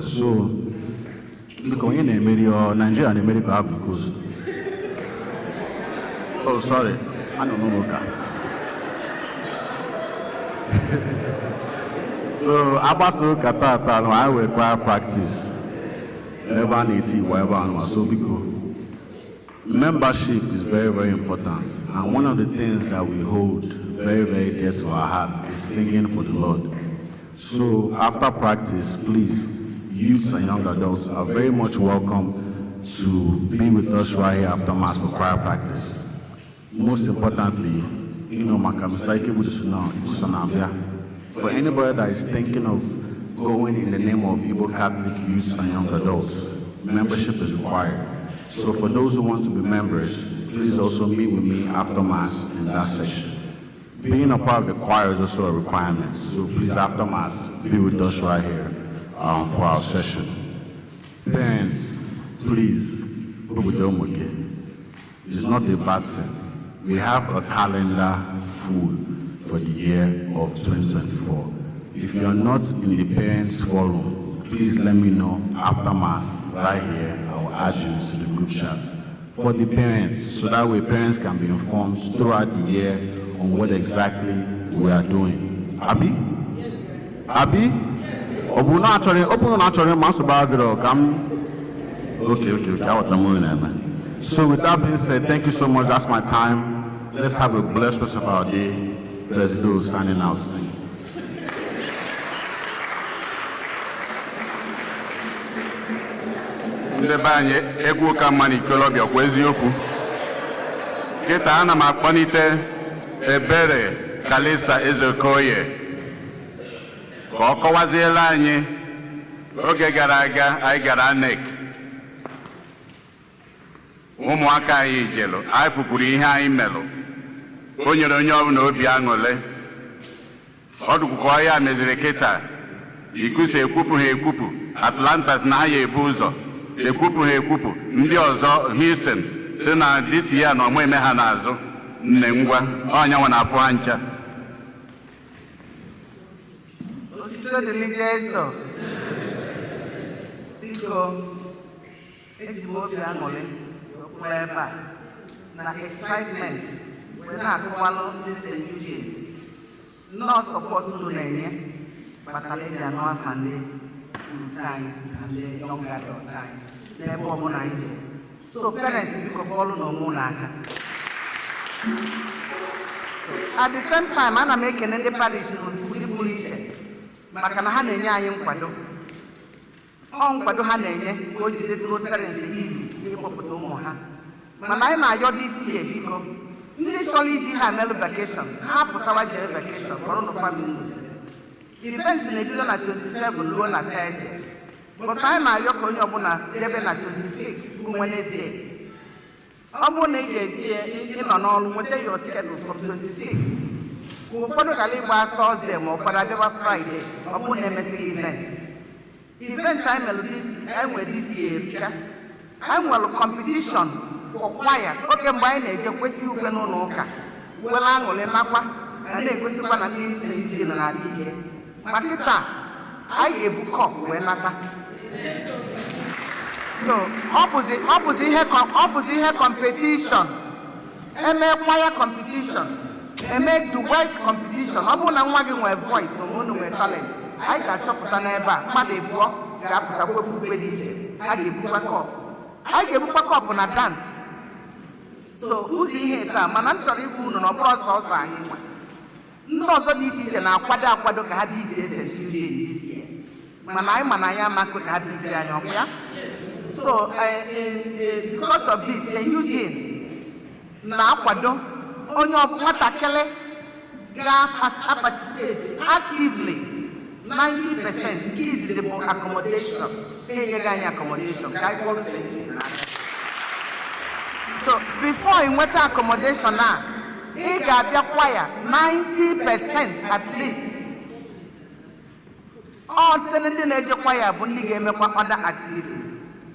So, look, in America, Nigeria and America have the coast. Oh, sorry, I don't know. So, agbasa ụka tata na anyị wee practice ebe a na-eti igbo ebe a. So biko, membership is very, very important, and one of the things that we hold very, very dear to our hearts is singing for the Lord. So after practice, please, youths and young adults are very much welcome to be with us right here after Mass for choir practice. Most importantly, you know, for anybody that is thinking of going in the name of Igbo Catholic youths and young adults, membership is required. So for those who want to be members, please also meet with me after Mass in that session. Being a part of the choir is also a requirement, so please after Mass, be with us right here for our session. Parents, please, it's not a bad thing. We have a calendar full for the year of 2024. If you are not in the parents forum, please let me know after Mass right here. I will add you to the group chat for the parents, so that way parents can be informed throughout the year on what exactly we are doing. Abi? Abi? Ọ bụ na achọrọ ọ bụrụ na achọrọ ịma nsogbu adịrọ ka m. Okay, aghọtara m onye na-eme. So with that being said, thank you so much. That's my time. Let's have a blessed rest of our day. President signing out. Thank you. Ndị be anyị, egwu ụka mma na ikolobịa kwa eziokwu. Kịta ana m akpọlite Ebere Kalista Ezeokoye ka ọ kọwaziela anyị. Oge gara aga anyị gara ANEC, ụmụaka anyị jelu, anyị fụkwuru ihe anyị melụ. O nyere onye ọbụla obi aṅụrị. Ọ dụkwukwa ya meziri kịta ikusa ekwupụ ha ekwupụ. Atlanta si na ha ya ebu ụzọ ekwupụ ha ekwupụ, ndị ọzọ Houston si na disi ya na ọmụ eme ha n'azụ. Nne, ngwa, ọnyanwa na afọ ha ncha. Otito dịrị Jesu. Biko, eji m obi aṅụrị kwụrụ ebe a na excitement wee na-akọwalụ ndị St. Eugene nọọ support unu na-enye kpatara eji anụ afa ndị youth anyị na ndị young adult anyị n'ebe ọbụla anyị je. So parents, biko, bọọlụ na onwe unu aka. At the same time, ana m ekene ndị parish n'ụdị pụrụ iche maka na ha na-enye anyị nkwado. Ọ nkwado ha na-enye ka o jidezuru parents izi ịkpọpụta ụmụ ha. Mana anyị na-ayọ this year, biko, ndị chọrọ iji ha melụ vacation, ha pụtawa jere vacation, kpọrọ nụ family jere. Events na-ebido na 27 ruo na 30, but anyị na-ayọ ka onye ọbụla jebe na 26, bụ Wednesday. Ọ bụrụ na ị ga-eji ịnọ n'ọrụ, nweta your schedule from 26, ka ụfọdụ ghara ịgba Thursday ma ụfọdụ abịaba Friday. Ọ bụrụ na emesighị event. Event anyị mere this, anyị nwere this year erika. Anyị nwere competition for choir. Oge mgbe anyị na-eje kwesị ukwe n'ụlọ ụka were aṅụrị nakwa na na-egosikwa na ndị isi ije nọ n'ala ike, ma kịta anyị ga-ebu cup wee nata. So ọ bụzi ihe competition, eme choir competition, eme duet competition. Ọ bụrụ na nwa gị nwee voice na unu nwee talent, anyị ga-achọpụta n'ebe a mmadụ abụọ ga-apụta kwepụ ukwe dị iche, a ga-ebukwa cup, anyị ga-ebukwa cup na dance. So ụzọ ihe taa, mana m chọrọ ikwu unu na ọ bụrụ ọsọ ọsọ anyị nwa, ndị ọzọ dị iche iche na-akwado akwado ka ha bịa ije ese uche n'isi ya, mana anyị ma na anyị amakụ ka ha bịa ije anyị ọkụ ya. So because of this, St. Eugene na-akwado onye nwatakịrị ga-participate actively 90%. Nke izizi bụ accommodation. Enyeghị anyị accommodation ka anyị kpọrọ St. Eugene n'aka. So before ị nweta accommodation a, ị ga-abịakwa ya 90% at least. Ọ site ndị na-eje kwaya bụ ndị ga-emekwa other activities.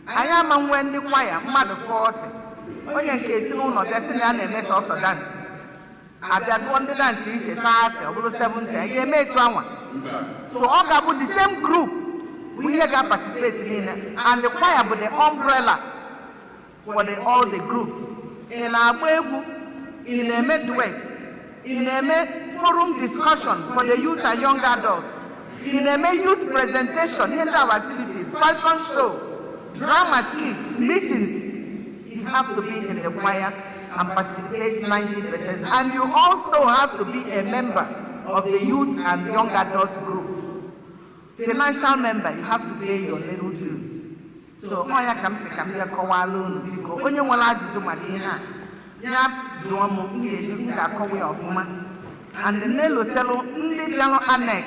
Anyị ama nwee ndị kwaya mmadụ 40, onye nke ezinụlọ bịa sị na ya na-eme sọsọ dance, abịa gụọ ndị dance iche 30, ọ bụrụ 70. Anyị ga-eme etu anwa? So ọ ga-abụ the same group bụ ihe ga-participate niile, and the choir bụ the umbrella for all the groups. Ị na-agba egwu, ị na-eme duet, ị na-eme forum discussion for the youth and young adults, ị na-eme youth presentation, ihe ndị our activities, fashion show, drama skits, meetings, you have to be in the choir and participate 90%. And you also have to be a member of the youth and young adults group. Financial member, you have to pay your little dues. So ọ ya ka m sị ka m bịa kọwala unu. Biko, onye nwere ajụjụ maka ihe a, ya jụọ m, m ga-eji m ga-akọwa ya ọfụma. And na-elotelu ndị bịalụ ANEC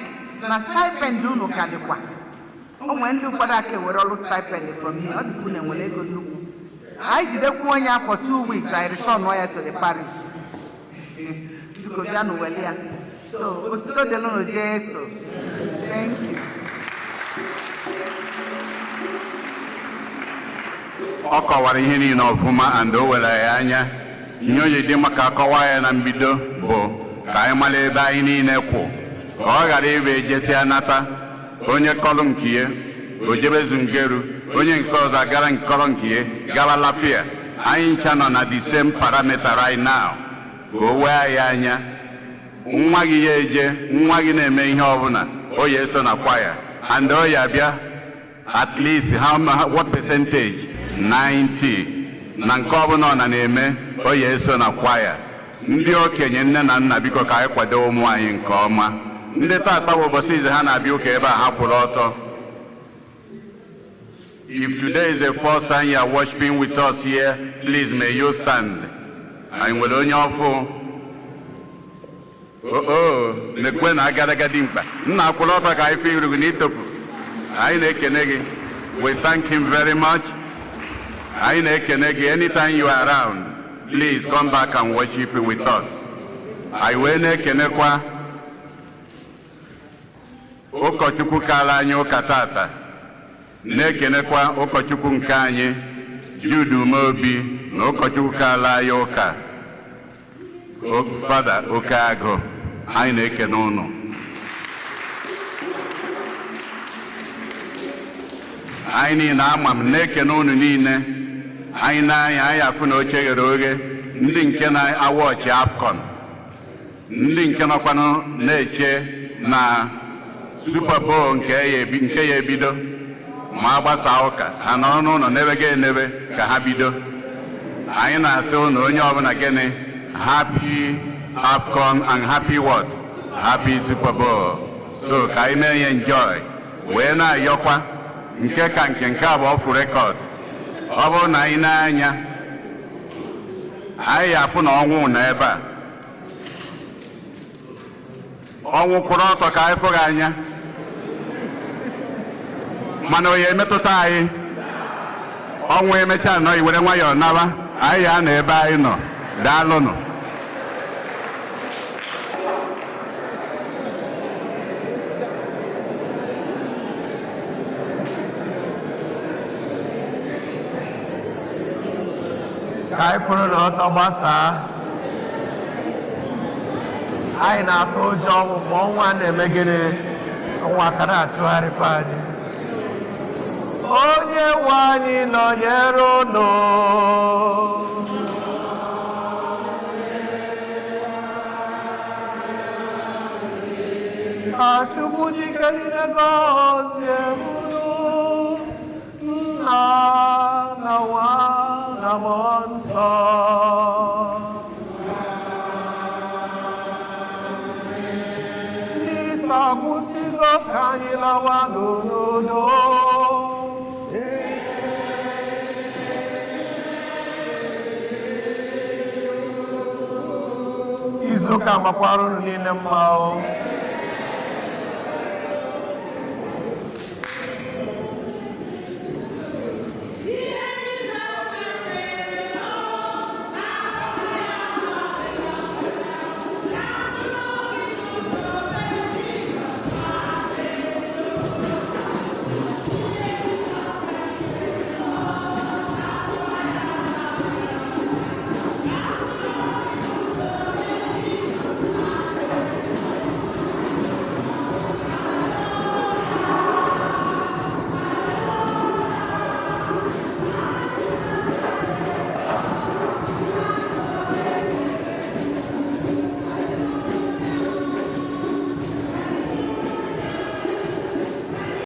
na stipend unu ka dịkwa. O nwere ndị ụfọdụ aka ewere ọrụ stipend from here. Ọ dịkwa unu enwere ego nnukwu. Anyị jidekwa onye a for 2 weeks, I return ya to the parish. Biko, bịanụ wele ya. So osito dịlụnụ Jesu. Thank you. Ọ kọwara ihe niile ọfụma and o were ya anya. Ihe o ji dị maka akọwa ya na mbido bụ ka anyị mara ebe anyị niile kwụ, ka ọ ghara ịbụ ejesia nata, onye kọrọ nke ya o jebe Zungeru, onye nke ọzọ agara nkọrọ nke ya gawa Lafia. Anyị ncha nọ na the same parameter right now, ka o wee anyị anya. Nwa gị ya eje, nwa gị na-eme ihe ọbụla, O ya eso na kwaya and o ya bịa at least how what percentage? 90. Na nke ọbụla ọ na na-eme, o ya eso na kwaya. Ndị okenye, nne na nna, biko ka anyị kwado ụmụ anyị nke ọma. Ndị tata bụ ụbọchị izu ha na-abịa ụka ebe a, ha kwụrụ ọtọ. If today is the first time you are worshiping with us here, please may you stand. Anyị nwere onye ọfụ? Oo, na-ekwe na agadaga dị mkpa. Nna, kwụrụ ọtọ ka anyị fụ iru gị n'itofu. Anyị na-ekene gị. We thank him very much. Anyị na-ekene gị. Anytime you are around, please come back and worship with us. Anyị wee na-ekenekwa ụkọchukwu kara anyị ụka tata, na-ekenekwa ụkọchukwu nke anyị, Jude Umeobi, na ụkọchukwu kara anyị ụka, Fada Okeagụ. Anyị na-ekene ụnụ. Anyị niile, ama m na-ekene ụnụ niile. Anyị na-anya anyị afụ na oche ghere oghe. Ndị nke na-awọchị AFCON, ndị nke nọkwanụ na-eche na Super Bowl nke ya ebido ma a gbasaa ụka, ha nọrọ n'ụlọ n'ebe ga enebe ka ha bido. Anyị na-asị ụnụ, onye ọbụla, gịnị, happy AFCON and happy what? Happy Super Bowl. So ka anyị mee ya enjoy, wee na-ayọkwa nke ka nke a bụ off record. Ọ bụrụ na anyị na-anya anyị afụ na ọnwụ nọ ebe a, ọnwụ, kwụrụ ọtọ ka anyị fụghị anya, mana onye emetụta anyị, ọnwụ emechaa nọ iwere nwayọọ naba anyị ya nọ ebe anyị nọ. Daalụnụ. Ka anyị kwụrụ n'ọtọ gbasaa. Anyị na-atụ ụjọ ọnwụ, ma ọnwa na-eme gịnị? Ọnwa ka na-achụgharịkwa anyị. Onye nwe anyị nọnyere unu. Ka Chukwu jike niile gọzie unu, Nna na Nwa na Mmụọ Nsọ. Misa akwụsịgo, ka anyị lawa n'udo. Izu ụka makwara unu niile mma o.